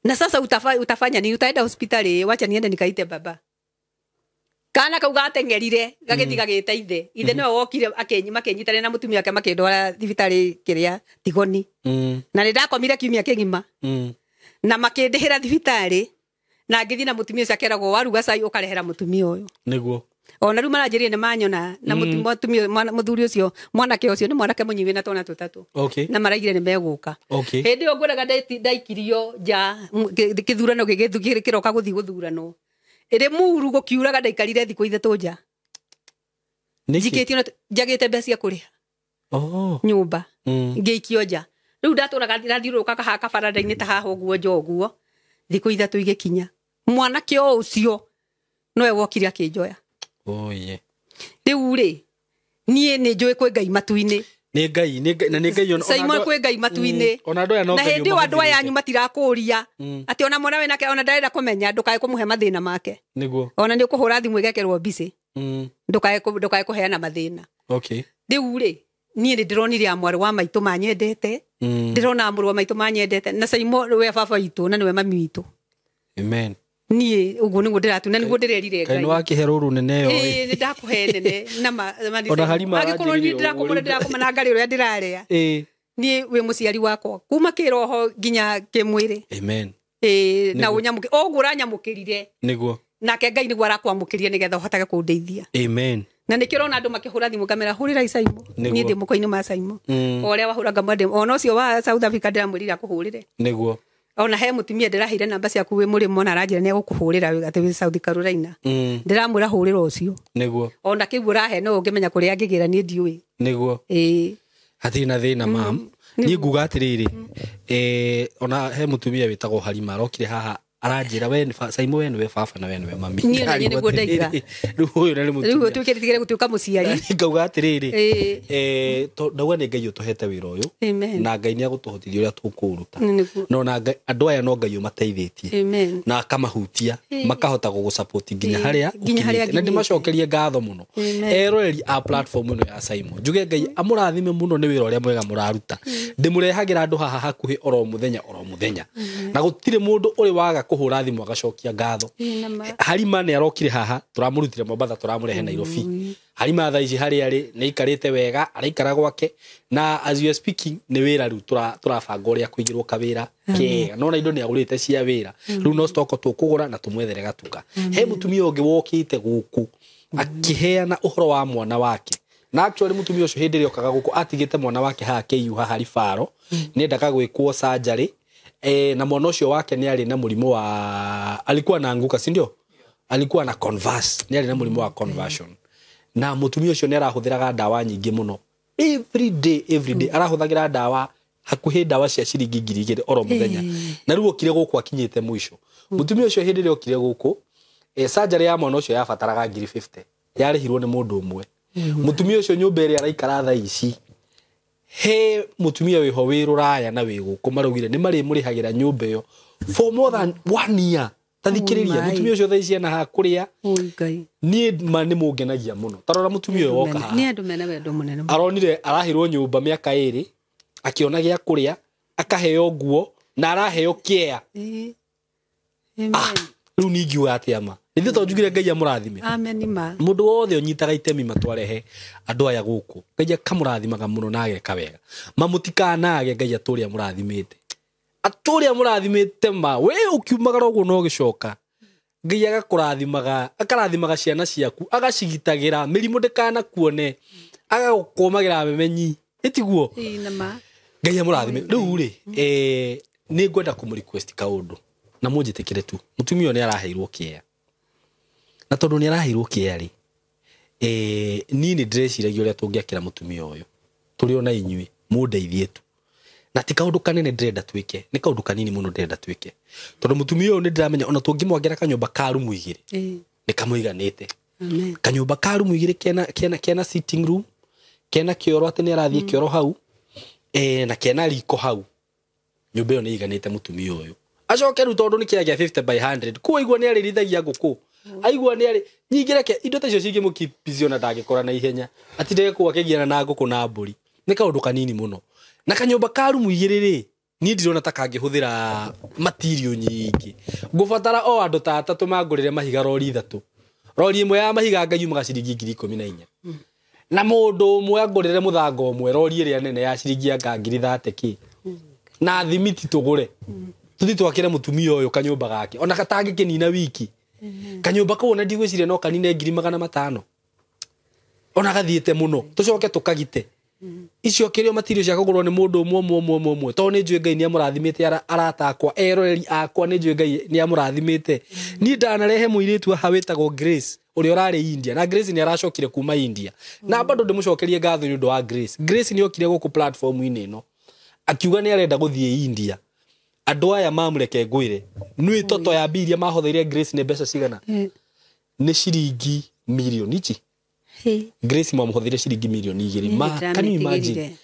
Na sasa utafanya nini? Utaenda hospitali, wacha niende nikaite baba. Kana kau gateng'erire gagĩthiĩ gagĩta ithe. Ithe nĩwe wokire makĩnyitanĩra na mũtumia wake makĩndwara thibitarĩ kĩrĩa Tigoni. Na nĩ ndakomire kiumia kĩgima. Na makĩndĩhĩra thibitarĩ na ngĩthiĩ na mũtumia ũcio akeragwo waruga cai ũkarehera mũtumia ũyũ. Nĩguo. Ona rĩu maranjĩrire nĩ manyona na mũtumia mũthuri ũcio mwanake ũcio nĩ mwanake mũnyiwi wĩna twana tũtatũ. Okay. Na maraigire nĩ megũka. Okay. Hĩndĩ ĩyo ngwĩraga ndaikirio nja kĩthurano kĩroka gũthiĩ gũthuranwo. Ĩrĩ muru gũkiuraga ndaikarire thikũ ithatũ nja. Njikĩtio njagĩte mbeca cia kũrĩha. Oh. Nyũmba. Ngĩikio nja. Rĩu ndatũraga ndathiũrũrũkaga haha kabaranda-inĩ ta haha ũguo nja ũguo. Thikũ ithatũ igĩkinya. Mwanake o ũcio nowe wokire akĩnjoya. Oh yeah. Rĩu rĩ niĩ nĩ njũĩ kwĩ Ngai matu-inĩ. Nĩ Ngai, nĩ Ngai, na nĩ Ngai ona Saimo kwĩ Ngai matu-inĩ. Ona andũ aya no Na Ngai hĩndĩ ĩyo andũ aya anyu ũmahũthĩrĩte. matirakũria atĩ ona mwana wĩnake ona ndarenda kũmenya ndũkae kũmũhe mathĩna make. Nĩguo. Ona nĩ ũkũhũra thimũ ĩgekerwo mbicĩ. Ndũkae kũheana mathĩna. Okay. Rĩu rĩ niĩ nĩ ndĩronire a mwarĩ wa maitũ manyendete. Ndĩrona mũrũ wa maitũ manyendete na Saimo nĩwe baba witũ na nĩwe mami witũ. Amen. Niĩ ũguo nĩguo ndĩratu na nĩguo ndĩrerire Ngai Ngai. nĩ wakĩhe rũrũ nene ĩyo. Ĩĩ nĩ ndakũhe nene na ma Ona Harima angĩkorwo aranjĩrire niĩ ndĩrakũmũra ũguo. ndĩrakũmana ngarĩ ũrĩa ndĩrarĩa. Ĩĩ. Niĩ wĩ mũciari wakwa kuma kĩroho nginya kĩmwĩrĩ. Amen. Ĩĩ na ũnyamũkĩ ũguo ũranyamũkĩrire. Nĩguo. Nake Ngai nĩguo arakwamũkĩria nĩgetha ũhotage kũndeithia. Amen. Na nĩkĩo ũrona andũ makĩhũra thimũ ngamera hũrĩrai Saimo. Niĩ ndĩ mũko-inĩ ma Saimo. O ũrĩa wahũra ngamwenda ona ũcio wa South Africa ndĩramwĩrire akũhũrĩre. Nĩguo. Ona he mũtumia ndĩraheire namba ciaku wĩ mũrĩmo na aranjĩra nĩ egũkũhũrĩra atĩ wĩ South Carolina. Ndĩramwĩra hũrĩra ũcio. Nĩguo. Ona kĩu ũrahe no ũngĩmenya kũrĩa angĩgĩra niĩ ndiũĩ. Nĩguo. Ĩĩ. Hatirĩ na thĩna mam. Niĩ nguga atĩrĩrĩ ona he mũtumia wĩtagwo Harima arokire haha aranjĩra we nĩ Saimo we nĩwe baba na we nĩwe mami. Niĩ na niĩ nĩguo ndaiga. Rĩu ũyũ nĩ mũtumia. Rĩu ũtuĩke gũtuĩka mũciari. Ngauga atĩrĩrĩ ndauga nĩ Ngai ũtũhete wĩra ũyũ. Amen. Na Ngai nĩ agũtũhotithia ũrĩa tũkũũruta. Nĩguo. No na andũ aya no Ngai ũmateithĩtie. Amen. Na akamahutia makahota gũgũsupport nginya harĩa Nginya harĩa ũkinyĩte. Na ndĩmacokerie ngatho mũno. Amen. Eroreri a platform ĩno ya Saimo. Njuge Ngai amũrathime mũno nĩ wĩra ũrĩa mwega mũraruta. Ndĩmũrehagĩra andũ haha hakuhĩ oro mũthenya oro mũthenya. Na gũtirĩ mũndũ ũrĩ waga kũhũra thimũ agacokia ngatho. Harima nĩ arokire haha tũramũrutire Mombatha tũramũrehe Nairobi. Harima thaa ici harĩa arĩ nĩ aikarĩte wega araikara gwake na as you are speaking nĩ wĩra rĩu tũrabanga ũrĩa kũigĩrwo kawĩra kega. Nona indo nĩ agũrĩte cia wĩra. Rĩu no stock tũkũgũra na tũmwethere gatuka. He mũtumia ũngĩ wokĩte gũkũ akĩheana ũhoro wa mwana wake. Na actually mũtumia ũcio hĩndĩ ĩrĩa okaga gũkũ atigĩte mwana wake haha KU haha Ribaro nĩendaga gwĩkwo surgery. Na mwana ũcio wake nĩ arĩ na mũrimũ wa alikuwa anaanguka si ndio? Alikuwa na converse, nĩ arĩ na mũrimũ wa conversion. Na mũtumia ũcio nĩ arahũthĩraga ndawa nyingĩ mũno. Every day arahũthagĩra ndawa hakuhĩ ndawa cia ciringi 2,000 oro mũthenya. Na rĩu okire gũkũ akinyĩte mũico. Mũtumia ũcio hĩndĩ ĩrĩa okire gũkũ surgery ya mwana ũcio yabataraga 50,000. Yarĩhirwo nĩ mũndũ ũmwe. Mũtumia ũcio nyũmba ĩrĩa araikara thaa ici he mũtumia wĩho wĩ rũraya na wĩ gũkũ maraugire nĩ marĩmũrĩhagĩra nyũmba ĩyo for more than 1 year. Ta thikĩrĩria mũtumia ũcio thaa ici ena haha kũrĩa. Niĩ ma nĩ mũngenagia mũno. Ta rora mũtumia ũyũ woka haha. Nĩ andũ mena wendo mũnene. Aronire arahĩrwo nyũmba mĩaka 2 akĩona gĩa kũrĩa akaheo nguo na araheo care. Rĩu ningiuga atĩa ma. Nĩ to njugire Ngai amũrathime. Amen ma. Mũndũ wothe ũnyitaga itemi matwarehe andũ aya gũkũ. Ngai akamũrathimaga mũno na ageka wega. Ma mũtikanage Ngai atũrĩa mũrathimĩte. Atũrĩa mũrathimĩte ma we ũkiumagara ũguo no gĩcoka. Ngai agakũrathimaga, akarathimaga ciana ciaku, agacigitagĩra mĩrimũ ndĩkanakuone, agagũkũmagĩra memenyi. Ĩtiguo? Ĩĩ na ma. Ngai amũrathime. Rĩu rĩ, nĩ ngwenda kũmũ request kaũndũ na mũnjĩtĩkĩre tu. Mũtumia ũyũ nĩ araheirwo kĩea. Na tondũ nĩ araheirwo kĩea rĩ, niĩ nĩ ndĩreciragia ũrĩa tũngĩakĩra mũtumia ũyũ. Tũrĩ ona inyuĩ, mũndeithie tu. Na ti kaũndũ kanene ndĩrenda twĩke, nĩ kaũndũ kanini mũno ndĩrenda twĩke. Tondũ mũtumia ũyũ nĩ ndĩramenya ona tũngĩmwakĩra kanyũmba ka rumu 2, nĩ kamũiganĩte. Kanyũmba ka rumu 2 kena sitting room, kena kĩoro atĩ nĩ arathiĩ kĩoro hau, na kena riko hau. Nyũmba ĩyo nĩ ĩiganĩte mũtumia ũyũ. Acoke rĩu tondũ nĩ kĩaya kĩa 50 by 100, kũu aigua nĩ arĩrithagia ngũkũ. Aigua nĩ arĩ nyingĩ reke indo ta icio cingĩmũkibizio na ndangĩkora na ihenya. Atindage kũu akĩgiana na ngũkũ na mbũri. Nĩ kaũndũ kanini mũno. Na kanyũmba ka rumu 2 rĩ, niĩ ndirona ta kangĩhũthĩra material nyingĩ. Ngũbatara o andũ ta atatũ mangũrĩre mahiga rori 3. Rori ĩmwe ya mahiga ngai yumaga ciringi 14,000. Na mũndũ ũmwe angũrĩre mũthanga ũmwe rori ĩrĩa nene ya ciringi anga ngiri 30 kĩ. Na thimiti tũgũre. Tũthiĩ twakĩre mũtumia ũyũ kanyũmba gake. Ona katangĩkĩnina wiki. Kanyũmba kau ona ndigwĩciria no kanine 500,000. Ona gathiĩte mũno. Tũcoke tũkagite. Icio kĩrĩo matirio cia kũgũrwo nĩ mũndũ ũmwe ũmwe ũmwe ũmwe. Tondũ nĩ njũĩ Ngai nĩ amũrathimĩte arata akwa, eroreri akwa nĩ njũĩ Ngai nĩ amũrathimĩte. Niĩ ndanarehe mũirĩtu haha wĩtagwo Grace ũrĩa ũrarĩ India, na Grace nĩ aracokire kuma India. Na bado ndĩmũcokerie ngatho nĩ ũndũ wa Grace. Grace nĩ okire gũkũ platform-inĩ ĩno akiuga nĩ arenda gũthiĩ India. Andũ aya mamũreke ngwĩre, nĩ toto ya mbia iria mahotheire Grace nĩ mbeca cigana? Nĩ ciringi mirioni ici. Grace mamũhotheire ciringi mirioni 2. Ma, can you imagine?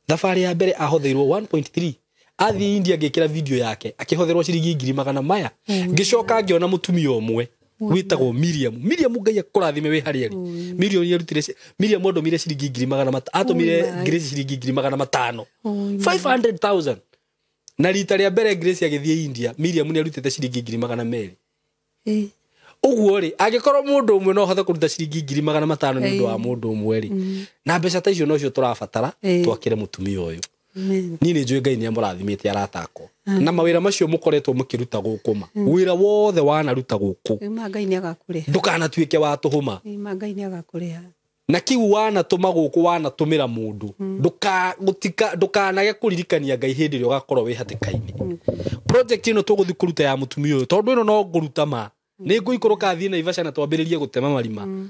Thabarĩ ya mbere ahotheirwo 1.3. Athiĩ India ngĩkĩra video yake akĩhotherwo ciringi 100,000 maya. Ngĩcoka ngĩona mũtumia ũmwe wĩtagwo Miriam. Miriam Ngai akũrathime wĩ harĩa arĩ. Miriam arutire Miriam andũmire ciringi 500,000, atũmire Grace ciringi 500,000. 500,000. Na rita rĩa mbere Grace agĩthiĩ India, Miriam nĩ arutĩte ciringi 200,000. Ũguo rĩ, angĩkorwo mũndũ ũmwe no ahote kũruta ciringi 500,000 nĩ ũndũ wa mũndũ ũmwe rĩ, na mbeca ta icio nocio tũrabatara twakĩre mũtumia ũyũ. Niĩ nĩ njũĩ Ngai nĩ amũrathimĩte arata akwa. Na mawĩra macio mũkoretwo mũkĩruta gũkũ ma. Wĩra wothe wanaruta gũkũ. Ngai nĩ agakũrĩha. Ndũkanatuĩke wa tũhũma. Ngai nĩ agakũrĩha. Na kiu wanatũma gũkũ wanatũmĩra mũndũ. Ndũkanage kũririkania Ngai hĩndĩ ĩrĩa ũgakorwo wĩ hatĩka-inĩ. Project ĩno tũgũthiĩ kũruta ya mũtumia ũyũ, tondũ ĩno no ngũruta ma. Nĩ ngũikũrũka thiĩ Naivasha na twambĩrĩrie gũtema marima.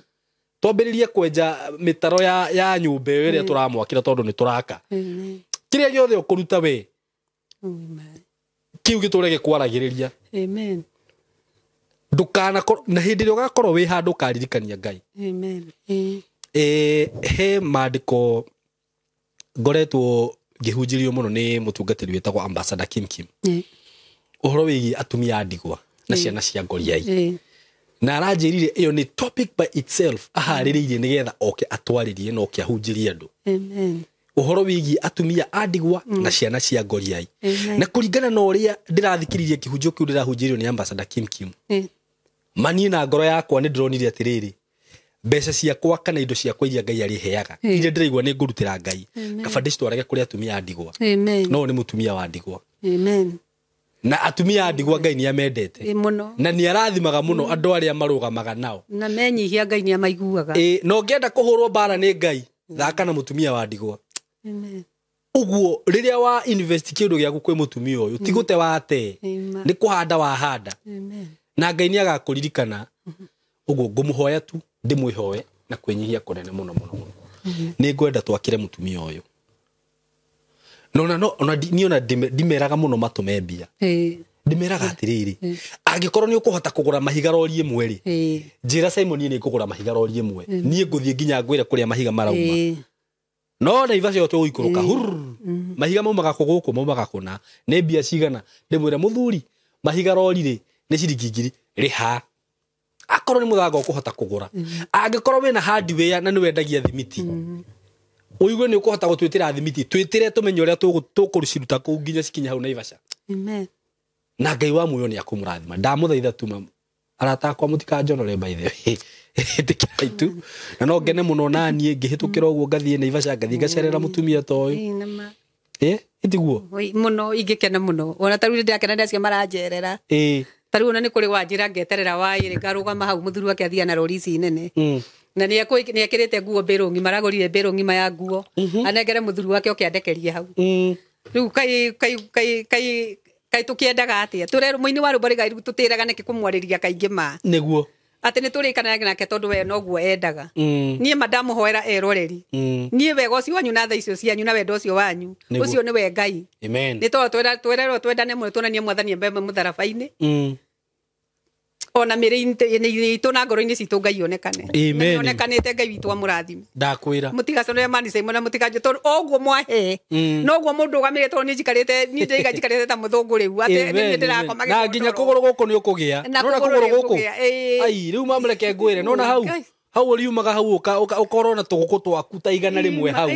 Twambĩrĩrie kwenja mĩtaro ya nyũmba ĩyo ĩrĩa tũramwakĩra tondũ nĩ tũraka. Kĩrĩa gĩothe ũkũruta we, kĩu gĩtũre gĩkwaragĩrĩria. Amen. Ndũkanakorwo na hĩndĩ ĩrĩa ũgakorwo wĩ handũ ũkaririkania Ngai. Amen. He maandĩko ngoretwo ngĩhunjĩrio mũno nĩ mũtungatĩri wĩtagwo Ambassador Kim Kim. Ũhoro wĩgiĩ atumia a ndigwa na ciana cia ngoriai. Na aranjĩrire ĩyo nĩ topic by itself aharĩrĩirie nĩgetha oke atwarĩrie na oke ahunjĩrie andũ. Amen. Ũhoro wĩgiĩ atumia a ndigwa na ciana cia ngoriai. Na kũringana na ũrĩa ndĩrathikĩrĩria kĩhunjio kĩu ndĩrahunjĩrio nĩ Ambassador Kim Kim, maniĩ na ngoro yakwa nĩ ndĩronire atĩrĩrĩ, mbeca ciakwa kana indo ciakwa iria Ngai arĩheaga iria ndĩraigua nĩ ngũrutĩra Ngai, kaba ndĩcitwarage kũrĩ atumia a ndigwa. No nĩ mũtumia wa ndigwa. Amen. Na atumia a ndigwa Ngai nĩ amendete na nĩ arathimaga mũno andũ arĩa marũgamaga nao. Na menyihia Ngai nĩ amaiguaga. Na ũngĩenda kũhũrwo mbara nĩ Ngai, thaka na mũtumia wa ndigwa. Amen. Ũguo rĩrĩa wa invest kĩndũ gĩaku kwĩ mũtumia ũyũ, ti gũte wate, nĩ kũhanda wahanda. Na Ngai nĩ agakũririkana. Ũguo ngũmũhoya tu ndĩmwĩhoe na kwĩnyihia kũnene mũno mũno mũno. Nĩ ngwenda twakĩre mũtumia ũyũ. No ona niĩ ona ndimeraga mũno matũme mbia. Ndimeraga atĩrĩrĩ, angĩkorwo nĩ ũkũhota kũgũra mahiga rori ĩmwe rĩ, njĩra Simon niĩ nĩ ngũgũra mahiga rori ĩmwe. Niĩ ngũthiĩ nginya ngwĩre kũrĩa mahiga marauma. No Naivasha yo tũgũikũrũka hurr. Mahiga maumaga kũ gũkũ, maumaga kũna. Nĩ mbia cigana? Ndĩmwĩre mũthuri, mahiga rori rĩ nĩ ciringi 1,000 rĩha. Akorwo nĩ mũthanga ũkũhota kũgũra. Angĩkorwo wĩna hardware na nĩ wendagia thimiti, ũigue nĩ ũkũhota gũtwĩtĩra thimiti, twĩtĩre tũmenye ũrĩa tũkũciruta kũu nginya cikinye hau Naivasha. Amen. Na Ngai wa muoyo nĩ akũmũrathima. Ndamũthaitha tu arata akwa mũtikanjonore by the way. Ĩtĩkĩrai tu. Na no ngene mũno na niĩ ngĩhĩtũkĩra ũguo ngathiĩ Naivasha ngathiĩ ngacerera mũtumia ta ũyũ. Ĩtiguo? Mũno ingĩkena mũno. Ona ta rĩu ndĩrakena nĩ acio maranjerera. Ta rĩu ona nĩ kũrĩ wanjĩra ngeterera waĩrĩ ngarũgama hau mũthuri wake athiaga na rori ici nene. Na nĩ ekĩrĩte nguo mbĩrũ ng'ima, aragũrire mbĩrũ ng'ima ya nguo. Anengere mũthuri wake oke andekerie hau. Rĩu kai tũkĩendaga atĩa? Tũrerwo mũini wa rwĩmbo rĩga tũtĩraga nĩkĩ kũmwarĩria kaingĩ ma. Nĩguo. Atĩ nĩ tũrĩkanaga nake tondũ we noguo endaga. Niĩ ma ndamũhoera eroreri. Niĩ wega ũcio wanyu na tha icio cianyu na wendo ũcio wanyu, ũcio nĩwe Ngai. Amen. Nĩ tondũ twererwo twendane mũno tuonanie mwathani mbembe mũtharaba-inĩ. Ona mĩrĩ-inĩ itũ na ngoro-inĩ citũ Ngai onekane. Amen. Na onekanĩte Ngai witũ amũrathime. Ndakwĩra. Mũtigaconore mani Simon na mũtikanjũ tondũ oguo mwahe. Noguo mũndũ ũgamĩre tondũ niĩ njikarĩte niĩ ndĩraiga njikarĩte ta mũthũngũ rĩu atĩ niĩ ndĩrakoma gĩkondoro. Na nginya kũgũrũ gũkũ nĩ ũkũgĩa. Na Nona kũgũrũ kũgũrũ nĩ gũkũ. ũkũgĩa, ĩĩ. Ai, rĩu mamũreke ngwĩre nona hau. Hau ũriumaga hau ũkorwo na tũgũkũ twaku ta 100 hau.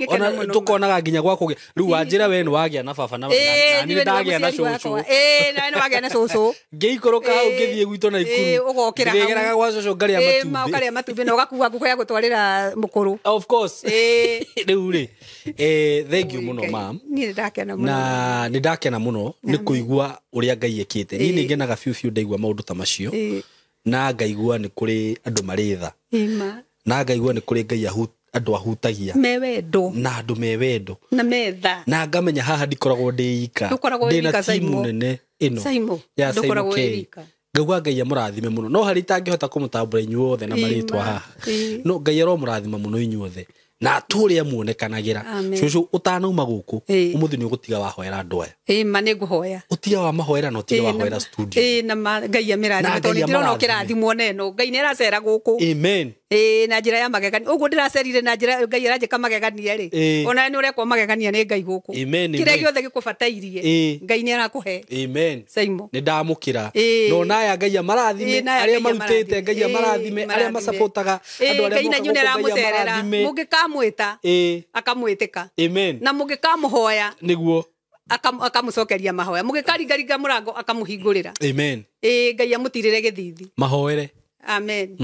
Ona tũkonaga nginya gwa kũgĩa. Rĩu wanjĩra we nĩ wagĩa na baba na niĩ ndagĩa na cũcũ. Nawe nĩ wagĩa na cũcũ. Ngĩikũrũka hau ngĩthiĩ gwitũ Naikuru. Ũgokĩra hau. Ndĩgeraga gwa cũcũ ngarĩa matumbĩ. Ũkarĩa matumbĩ na ũgakua ngũkũ ya gũtwarĩra mũkũrũ. Of course. Rĩu rĩ, thank you mũno ma'am. Niĩ nĩ ndakena mũno. Na nĩ ndakena mũno nĩ kũigua ũrĩa Ngai ekĩte. Niĩ nĩ ngenaga biũ biũ ndaigua maũndũ ta macio. Na ngaigua nĩ kũrĩ andũ marĩ tha. Na ngaigua nĩ kũrĩ Ngai andũ ahutagia. Me wendo. Na andũ me wendo. Na metha. Na ngamenya haha ndikoragwo ndĩ ika. Ndũkoragwo wĩ Ndĩ na wika, timu Saimo. nene ĩno. Saimo, Ya ndũkoragwo Saimo wĩ K. wika. Ngaigua Ngai amũrathime mũno. No harĩ itangĩhota kũmũtambũra inyuothe na marĩtwa haha. No Ngai aromũrathima mũno inyuothe. Na atũre amuonekanagĩra. Cũcũ ũtanauma gũkũ, ũmũthĩ nĩ ũgũtiga wahoera andũ aya. Ma nĩ ngũhoya. Ũtiga wa mahoera na ũtige wahoera studio. Na Ngai amĩrathime tondũ ndĩrona ũkĩrathimwo neno. Ngai nĩ aracera gũkũ. Amen. Na njĩra ya magegania. Ũguo ndĩracerire na njĩra Ngai aranjĩka magegania rĩ. Ona nĩ ũrekwo magegania nĩ Ngai gũkũ. Amen. Kĩrĩa gĩothe gĩkũbatairie Ngai nĩ arakũhe. Amen. Saimo. Nĩ ndamũkĩra. No naya Ngai amarathime, arĩa marutĩte Ngai amarathime, arĩa masapotaga andũ arĩa Ngai na inyuĩ nĩ aramũcerera. Mũngĩkamwĩta akamwĩtĩka. Amen. Na mũngĩkamũhoya nĩguo akamũcokeria mahoya. Mũngĩkaringaringa mũrango akamũhingũrĩra. Amen. Ngai amũtirĩre gĩthithi. Mahoere. Amen.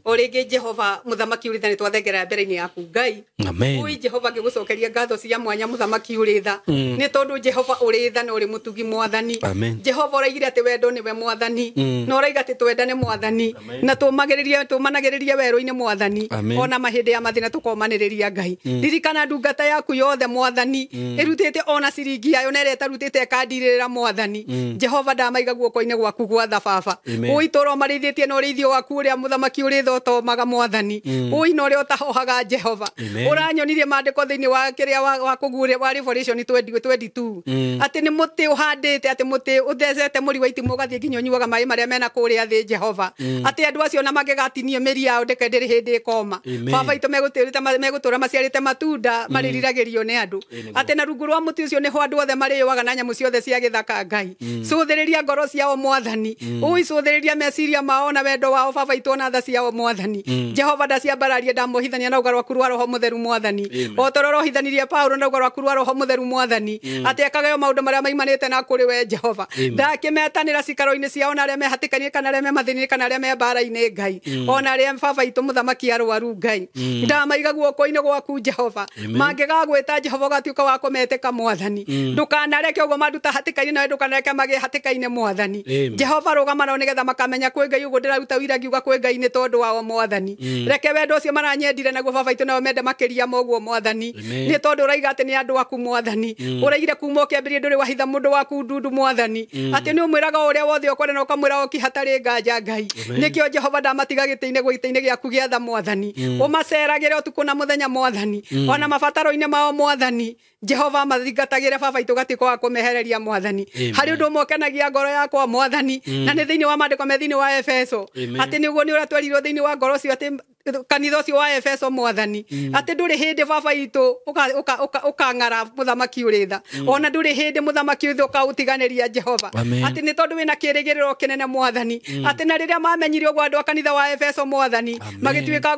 O rĩngĩ Jehova mũthamaki ũrĩ tha nĩ twathengera mbere-inĩ yaku Ngai. Amen. Ui Jehova ngĩgũcokeria ngatho cia mwanya mũthamaki ũrĩ tha. Nĩ tondũ Jehova ũrĩ tha na ũrĩ mũtugi mwathani. Jehova ũraigire atĩ wendo nĩwe mwathani. Na ũraiga atĩ twendane mwathani. Na tũmanagĩrĩrie werũ-inĩ mwathani. Ona mahĩndĩ ya mathĩna tũkomanĩrĩria Ngai. Ririkana ndungata yaku yothe mwathani. Ĩrutĩte ona ciringi yayo na ĩrĩa ĩtarutĩte ĩkandirĩrĩra mwathani. Jehova ndamaiga guoko-inĩ gwaku gwa tha baba. Ui tũra ũmarĩithĩtie na ũrĩithio waku ũrĩa mũthamaki ũrĩ tha ũtomaga mwathani. Ui na ũrĩa ũtahohaga Jehova. Ũranyonirie maandĩko thĩinĩ wa kĩrĩa wa kũguũria wa Revelation 22 atĩ nĩ mũtĩ ũhandĩte, atĩ mũtĩ ũthecete mũri wa itimũ ũgathiĩ nginya ũnyuaga maĩ marĩa mena kũrĩa thĩ Jehova. Atĩ andũ acio ona mangĩgatinio mĩri yao ndeke ndĩrĩ hĩndĩ ĩkoma. Baba itũ megũtũra maciarĩte matunda marĩriragĩrio nĩ andũ. Atĩ na rungu rwa mũtĩ ũcio nĩho andũ othe marĩũaga na nyamũ ciothe cia gĩthaka Ngai. Cũthĩrĩria ngoro ciao mwathani. Ui cũthĩrĩria meciria mao na wendo wao baba itũ na tha ciao mwathani. Jehova ndaciambararie ndamũhithania na ũga rwaku rwa roho mũtheru mwathani. O ta ũrĩa ũrohithanirie Paulo na ũga rwaku rwa roho mũtheru mwathani. Atĩ ekage maũndũ marĩa maimanĩte na kũrĩ we Jehova. Ndakĩmetanĩra cikaro-inĩ ciao na arĩa mehatĩkainĩ kana arĩa me mathĩna-inĩ kana arĩa me mbara-inĩ Ngai. Ona arĩa baba itũ mũthamaki arwaru Ngai. Ndamaiga guoko-inĩ gwaku Jehova. Mangĩgagwĩta Jehova ũgatuĩka wa kũmetĩka mwathani. Ndũkanareke ũguo manduta hatĩka-inĩ nawe ndũkanareke magĩe hatĩka-inĩ mwathani. Jehova rũgama nao nĩgetha makamenya kwĩ Ngai ũguo ndĩraruta wĩira ngiuga kwĩ Ngai nĩ tondũ wao mwathani. Reke wendo ũcio maranyendire naguo baba itũ nao mende makĩria moguo mwathani. Nĩ tondũ ũraiga atĩ nĩ andũ aku mwathani. Ũraigire kuma ũkĩambĩrĩria ndũrĩ wahitha mũndũ waku ndundu mwathani. Atĩ nĩ ũmwĩraga ũrĩa wothe ũkwenda na ũkamwĩra ũki hatarĩ nganja Ngai. Nĩkĩo Jehova ndamatiga gĩtĩ-inĩ gĩaku gĩa tha mwathani. Ũmaceragĩre ũtukũ na mũthenya mwathani. Ona mabataro-inĩ mao mwathani. Jehova mathingatagĩre baba itũ gatiko wa kũmehereria mwathani. Harĩ ũndũ ũmwe ũkenagia ngoro yakwa mwathani. Na nĩ thĩinĩ wa maandĩko me thĩinĩ wa Efeso. Atĩ nĩguo nĩ ũrĩa twerirwo thĩinĩ wa ngoro ũcio atĩ kanitha ũcio wa Efeso mwathani. Atĩ ndũrĩ hĩndĩ baba itũ ũkang'ara mũthamaki ũrĩ tha. Ona ndũrĩ hĩndĩ mũthamaki ũrĩ tha ũkaũtiganĩria Jehova. Atĩ nĩ tondũ wĩna kĩĩrĩgĩrĩro kĩnene mwathani. Atĩ na rĩrĩa mamenyire ũguo andũ a kanitha wa Efeso mwathani magĩtuĩka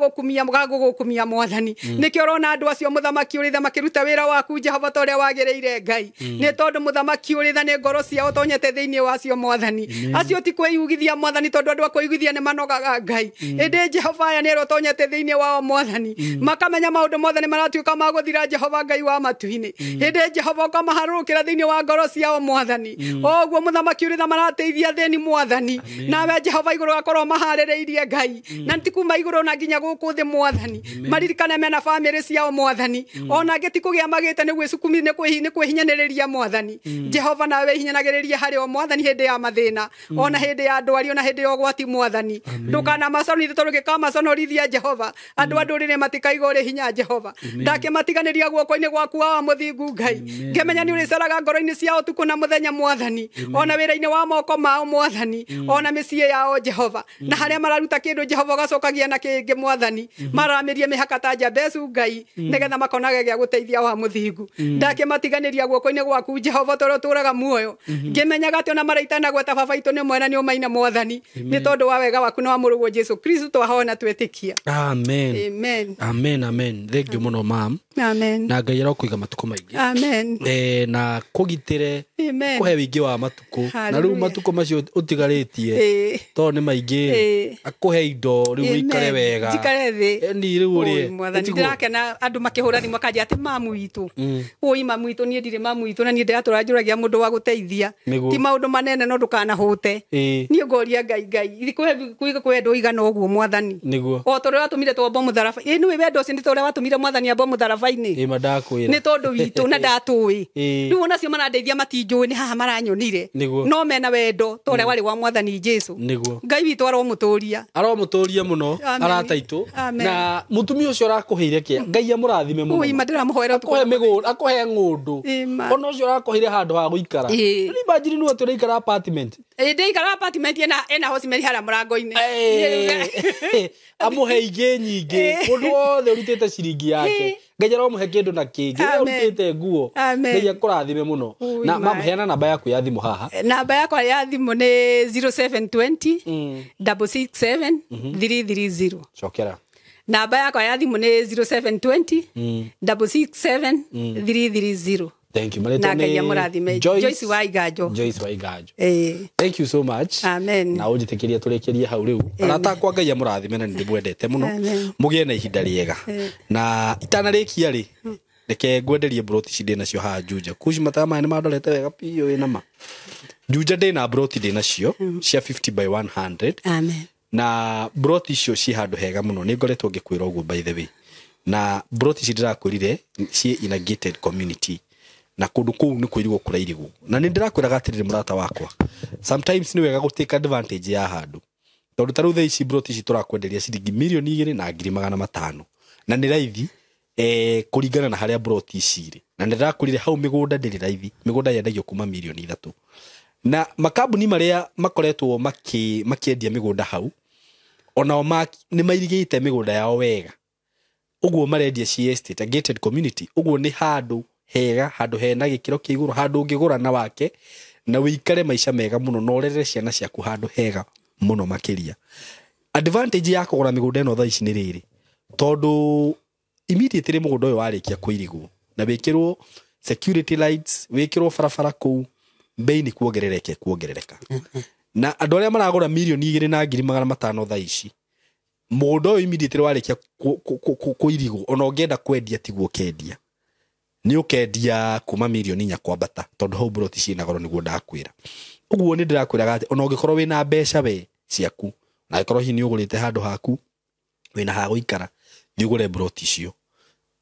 gũgũkumia mwathani. Nĩkĩo ũrona andũ acio mũthamaki ũrĩ tha makĩruta wĩra waku Jehova ta ũrĩa wagĩrĩire Ngai. Nĩ tondũ mũthamaki ũrĩ tha nĩ ngoro ciao ũtonyete thĩinĩ wacio mwathani. Acio ti kwĩyugithia mwathani tondũ andũ a kwĩyugithia nĩ manogaga Ngai. Ĩndĩ Jehova aya nĩ ũtonyete thĩinĩ wao mwathani. Makamenya maũndũ mothe nĩ maratuĩka ma gũthira Jehova Ngai wa matu-inĩ. Hĩndĩ Jehova ũkamaharũrũkĩra thĩinĩ wa ngoro ciao mwathani. Oguo mũthamaki ũrĩ tha marateithia thĩni mwathani. Nawe Jehova igũrũ gakorwo maharĩrĩirie Ngai. Na ti kuma igũrũ na nginya gũkũ thĩ mwathani. Maririkane mena bamĩrĩ ciao mwathani. Ona angĩ ti kũgĩa magĩte nĩ gwĩcukumi nĩ kwĩhinyanĩrĩria mwathani. Jehova nawe wĩhinyanagĩrĩria harĩ o mwathani hĩndĩ ya mathĩna. Ona hĩndĩ ya ndwari ona hĩndĩ ya ũgwati mwathani. Ndũkanamaconorithie tondũ ũngĩkamaconorithia Ndũmĩrĩria Jehova andũ a ndũrĩrĩ matikaiga ũrĩ hinya Jehova ndakĩmatiganĩria guoko-inĩ gwaku wa mũthingu Ngai ngĩmenya nĩ ũrĩcaraga ngoro-inĩ ciao ũtukũ na mũthenya Mwathani ona wĩra-inĩ wa moko mao Mwathani ona mĩciĩ yao Jehova na harĩa mararuta kĩndũ Jehova ũgacokagia na kĩngĩ Mwathani maramĩrie mĩhaka ta Jabezu Ngai nĩgetha makonage gĩa gũteithia wa mũthingu ndakĩmatiganĩria guoko-inĩ gwaku Jehova tondũ ũtũũraga muoyo ngĩmenyaga atĩ ona maraitana gweta baba itũ nĩ mwena nĩ ũmaina Mwathani nĩ tondũ wa wega waku na wa mũrũguo Jesu Kristo twahona twĩtĩkia. Amen. Amen. Amen, amen. Thank you mũno mam. Amen. Na Ngai arokũiga matukũ maingĩ. Amen. Na kũgitĩre Amen. kũhe wĩingĩ wa matukũ na rĩu Hallelujah. matukũ macio ũtigarĩtie tondũ nĩ maingĩ akũhe indo rĩu ũikare wega njikare thĩ ni rĩu ũrĩe Mwathani ndĩrakena andũ makĩhũra thimũ makanjia atĩ mamu witũ ũi mamu witũ niĩ ndirĩ mamu witũ na niĩ ndĩratũra njũragia mũndũ wa gũteithia ti maũndũ manene no ndũkanahũte niĩ ngoria Ngai Ngai kwĩ wendo ũigana ũguo Mwathani o tondũ watũmire twambo mũtharaba ĩ nĩwe wendo ũcio nĩ tondũ watũmire Mwathani ambo mũtharaba-inĩ nĩ tondũ witũ na ndatũĩ rĩu onacio marandeithia matinjũĩ nĩ haha maranyonire no mena wendo ta ũrĩa warĩ wa Mwathani Jesu Ngai witũ aromũtũria aromũtũria mũno arata itũ na mũtumia ũcio ũrakũheire kĩa Ngai amũrathime mũno ũima ndĩramũhoera akũhe mĩgũnda akũhe ng'ũndũ ona ũcio ũrakũheire handũ ha gũikara rĩu imagine nĩwe atĩ ũraikara apartment ndĩikara apartment ĩna hosimeri harĩa mũrango-inĩ amũhe ingĩ nyingĩ mũndũ wothe ũrutĩte ciringi yake Ngai aromũhe kĩndũ na kĩngĩ ũrutĩte nguo Ngai akũrathime mũno na mama heana namba yaku ya thimũ haha namba yakwa ya thimũ nĩ 0720 667 330 cokera namba yakwa ya thimũ nĩ 0720 667 330. Thank you. Na Ngai amũrathime. Joyce Waiganjo. Joyce Waiganjo. Thank you so much. Amen. Na ũnjĩtĩkĩrie tũrĩkĩrie hau rĩu. Arata akwa Ngai amũrathime na nĩndĩmwendete mũno. Mũgĩe na ihinda rĩega. Na itanarĩkia rĩ, reke ngwenderie broti ici ndĩ nacio haha Juja. Kuci mataa maya nĩmandorete wega biũ wĩna ma. Juja ndĩ na broti ndĩ nacio cia 50 by 100. Amen. Na broti icio ci handũ hega mũno. Nĩ ngoretwo ngĩkwĩra ũguo by the way. Na broti ici ndĩrakwĩrire ciĩ in a gated community. Na kũndũ kũu nĩ kwĩrigwo kũrairigwo na nĩ ndĩrakwĩraga atĩrĩrĩ mũrata wakwa sometimes nĩ wega gũ take advantage ya handũ tondũ ta rĩu thaa ici broti ici tũrakwenderia ciringi 2,500,000 na nĩ raithi kũringana na harĩa broti ici irĩ na nĩ ndĩrakwĩrire hau mĩgũnda ndĩrĩ raithi mĩgũnda yendagio kuma 3 million na makambuni marĩa makoretwo makĩendia mĩgũnda hau onao nĩ mairigĩte mĩgũnda yao wega ũguo marendia ci estate a gated community ũguo nĩ handũ hega handũ hena gĩkĩro kĩa igũrũ handũ ũngĩgũra na wake na wĩikare maica mega mũno na ũrerere ciana ciaku handũ hega mũno makĩria. Advantage ya kũgũra mĩgũnda ĩno thaa ici nĩ rĩrĩ tondũ immediately mũgũnda ũyũ warĩkia kũirigwo na wĩkĩrwo security lights wĩkĩrwo barabara kũu bei nĩ kuongerereka kuongerereka na andũ arĩa maragũra 2,500,000 thaa ici mũgũnda ũyũ immediately warĩkia kũirigwo ona ũngĩenda kwendia tiguo ũkendia nĩ ũkendia kuma 4 million kwambata tondũ hau broti ciĩna goro nĩguo ndakwĩra ũguo nĩ ndĩrakwĩraga atĩ ona ũngĩkorwo wĩna mbeca we ciaku na angĩkorwo hihi nĩ ũgũrĩte handũ haku wĩna ha gũikara thiĩ ũgũre broti icio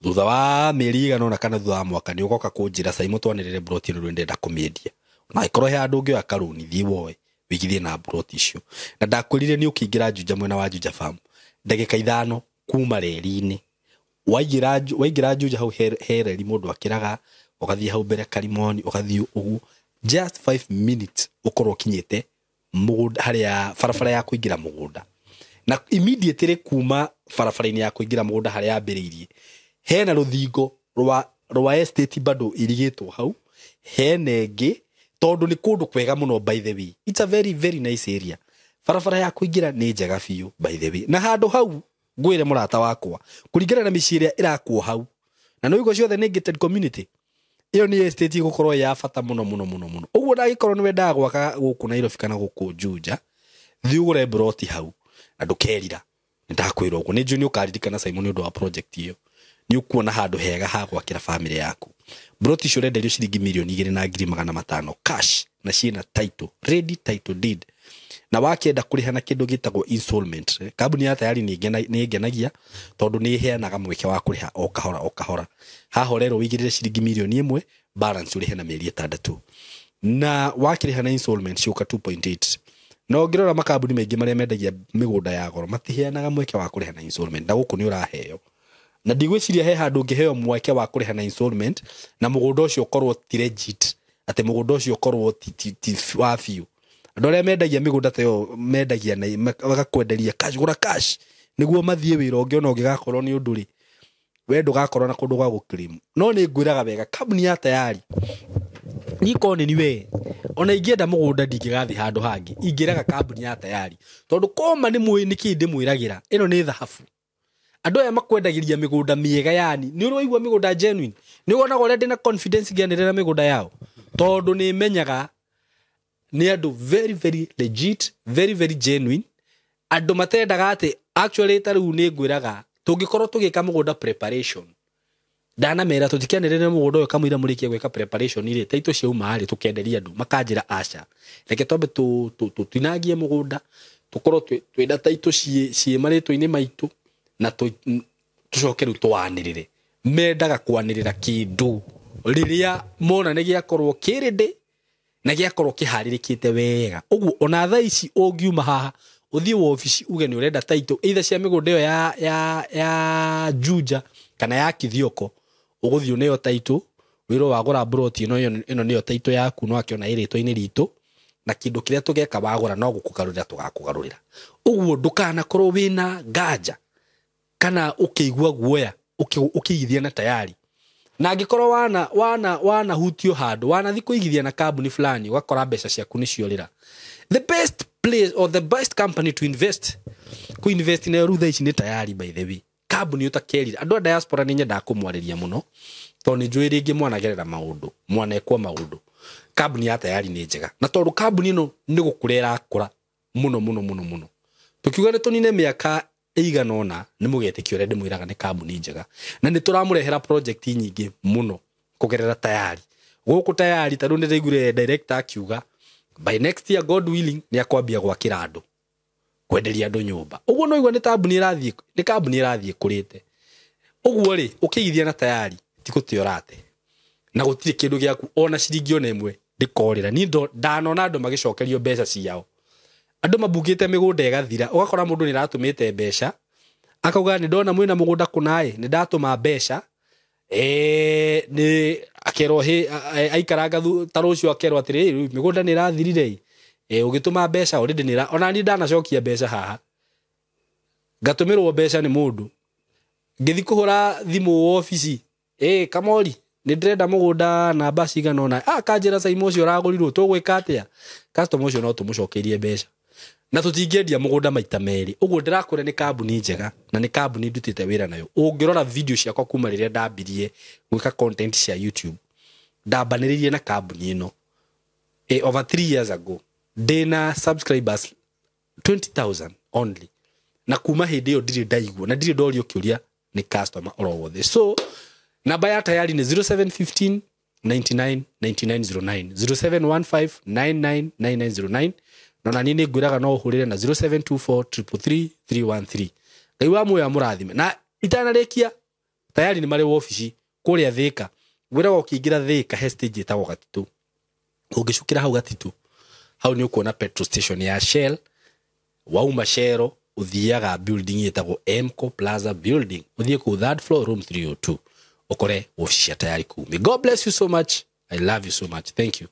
thutha wa mĩeri ĩigana ũna kana thutha wa mwaka nĩ ũgoka kũnjĩra Saimo twanĩrĩre broti ĩno rĩu ndĩrenda kũmĩendia na angĩkorwo he handũ ũngĩoya karũni thiĩ woe wĩigithie na broti icio na ndakwĩrire nĩ ũkĩingĩra Juja mwena wa Juja Farm ndagĩka 5 kuma reri-inĩ waingĩra Juja hau he reri mũndũ akĩraga ũgathiĩ hau mbere Karimoni ũgathiĩ ũguo just 5 minutes ũkorwo ũkinyĩte mũgũnda harĩa barabara ya kũingĩra mũgũnda na immediately kuma barabara-inĩ ya kũingĩra mũgũnda harĩa yambĩrĩirie hena rũthingo rwa estate bado irigĩtwo hau hena ĩngĩ tondũ nĩ kũndũ kwega mũno by the way it's a very very nice area barabara ya kũingĩra nĩ njega biũ by the way na handũ hau ngwĩre mũrata wakwa kũringana na mĩciĩ ĩrĩa ĩrakwo hau na nĩ ũguo ciothe nĩ gated community ĩyo nĩ estate ĩgũkorwo ya bata mũno mũno mũno mũno ũguo ndangĩkorwo nĩ wendaga gwaka gũkũ Nairobi kana gũkũ Juja thiĩ ũgũre broti hau na ndũkerira nĩ ndakwĩra ũguo nĩ njũĩ nĩ ũkaririkana Simon nĩ ũndũ wa project ĩyo nĩ ũkuona handũ hega ha gwakĩra family yaku broti icio ũrenderio ciringi 2,500,000 cash na ciĩna title ready title deed na wakĩenda kũrĩha na kĩndũ gĩtagwo installment kambuni ya tayari nĩ ĩngenagia tondũ nĩ ĩheanaga mweke wa kũrĩha o kahora o kahora haha ũrerwo wĩigĩrĩre ciringi 1 million balance ũrĩhe na mĩeri 6 na wakĩrĩha na installment ciũka 2.8 Na ũngĩrora makambuni maingĩ marĩa mendagia mĩgũnda ya goro matiheanaga mweke wa kũrĩha na installment, na gũkũ nĩ ũraheo. Na ndigwĩciria he handũ ũngĩheo mweke wa kũrĩha na installment na mũgũnda ũcio ũkorwo ti legit, atĩ mũgũnda ũcio ũkorwo ti wa biũ. Andũ arĩa mendagia mĩgũnda ta ĩyo mendagia na magakwenderia cash, gũra cash nĩguo mathiĩ wĩra ũngĩ, ona ũngĩgakorwo nĩ ũndũ rĩ, we ndũgakorwo na kũndũ gwa gũclaim. No nĩ ngwĩraga wega, kambuni ya Tayari niĩ korwo nĩ we, ona ingĩenda mũgũnda ndingĩgathiĩ handũ hangĩ, ingĩraga kambuni ya Tayari, tondũ koma nĩ mũĩ nĩkĩ ndĩmwĩragĩra, ĩno nĩ thahabu. Andũ aya makwendagĩria mĩgũnda mĩega, yani nĩ ũraigua mĩgũnda genuine, nĩ wonaga ũrĩa ndĩna confidence ngĩanĩrĩra mĩgũnda yao, tondũ nĩ menyaga nĩ andũ very very legit, very very genuine, andũ matendaga atĩ actually ta rĩu nĩ ngwĩraga tũngĩkorwo tũgĩka mũgũnda preparation, ndanamera tũtikĩanĩrĩre mũgũnda ũyũ kamũira mũrĩkie gwĩka preparation rĩ, taitũ ciauma rĩ, tũkenderia andũ makanjĩra aca, reke twambe tũtinangie mũgũnda, tũkorwo twĩna taitũ ciĩ marĩtwa-inĩ maitũ, na tũcoke rĩu tũwanĩrĩre. Mendaga kwanĩrĩra kĩndũ rĩrĩa mona nĩ gĩakorwo kĩrĩndĩ na gĩakorwo kĩharĩrĩkĩte wega. Ũguo ona thaa ici ũngiuma haha ũthiĩ wobici uge nĩ ũrenda taitũ either cia mĩgũnda ĩyo ya Juja kana ya Kithioko, ũgũthiĩ ũneo taitũ, wĩrwo wagũra mburoti ĩno, ĩno nĩyo taitũ yaku, no akĩona ĩrĩtwa-inĩ ritũ, na kĩndũ kĩrĩa tũgeka wagũra no gũkũgarũrĩra tũgakũgarũrĩra. Ũguo ndũkanakorwo wĩna nganja kana ũkĩigua guoya ũkĩigithia na Tayari. Na angĩkorwo wana hutio handũ, wanathiĩ kũigithia na kambuni fulani, ũgakora mbeca ciaku nĩ ciorĩra, the best place or the best company to invest, kũ-invest nayo rĩu thaa ici nĩ Tayari. By the way, kambuni ũtakerire andũ a diaspora nĩ nyendaga kũmwarĩria mũno, tondũ nĩ njũĩ rĩngĩ mwanagerera maũndũ, mwanekwo maũndũ. Kambuni ya Tayari nĩ njega, na tondũ kambuni ĩno nĩ gũkũra ĩrakũra mũno mũno mũno mũno, tũkiuga nĩ tũnine mĩaka ĩigana ũna, nĩ mũgetĩkia ũrĩa ndĩmwĩraga nĩ kambuni njega, na nĩ tũramũrehera project nyingĩ mũno kũgerera Tayari. Gũkũ Tayari ta rĩu nĩ ndĩraiguire director akiuga by next year, God willing, nĩ akwambia gwakĩra andũ, kwenderia andũ nyũmba. Ũguo no igua nĩ kambuni ĩrathiĩ, nĩ kambuni ĩrathiĩ ĩkũrĩte. Ũguo rĩ, ũkĩigithia na Tayari ti gũte ũrate, na gũtirĩ kĩndũ gĩaku ona ciringi ona ĩmwe ndĩkorĩra. Niĩ ndanona andũ magĩcokerio mbeca ciao, andũ mabukĩte mĩgũnda ĩgathira, ũgakora mũndũ nĩ aratũmĩte mbeca akauga nĩ ndona mwĩna mũgũnda kũna ĩ, nĩ ndatũma mbeca, nĩ akerwo aikaranga ta rũciũ akerwo atĩrĩ mĩgũnda nĩ ĩrathirire ĩ, ũgĩtũma mbeca already nĩ ona niĩ ndanacokia mbeca haha, ngatũmĩrwo mbeca nĩ mũndũ, ngĩthiĩ kũhũra thimũ obici, Kamori nĩ ndĩrenda mũgũnda namba cigana ũna, akanjĩra Saimo ũcio ũragũrirwo tũgwĩka atĩa, customer ũcio no tũmũcokeirie mbeca na tũtingĩendia mũgũnda maita merĩ. Ũguo ndĩrakwĩra nĩ kambuni njega na nĩ kambuni ndutĩte wĩra nayo. Ũngĩrora video ciakwa kuma rĩrĩa ndambirie gwĩka content cia YouTube, ndambanĩrĩirie na kambuni ĩno over 3 years ago, ndĩna subscribers 20,000 only, na kuma hĩndĩ ĩyo ndirĩ ndaigua na ndirĩ ndorio kĩũria nĩ customer oro wothe. So namba ya Tayari nĩ 0715 99 9909, 0715 99 9909, na niĩ nĩ ngwĩraga no ũhũrĩre na 0724 333 313. Ngai wa muoyo amũrathime. Na itanarĩkia, Tayari nĩ marĩ wobici kũrĩa Thĩka. Ngwĩraga ũkĩingĩra Thĩka he stage ĩtagwo Gatitũ, ũngĩcukĩra hau Gatitũ, hau nĩ ũkuona petrol station ya Shell. Wauma Shell ũthiaga building ĩtagwo Emco Plaza building, ũthiĩ kũu third floor room 302, ũkore wobici cia Tayari kũu. May God bless you so much. I love you so much. Thank you.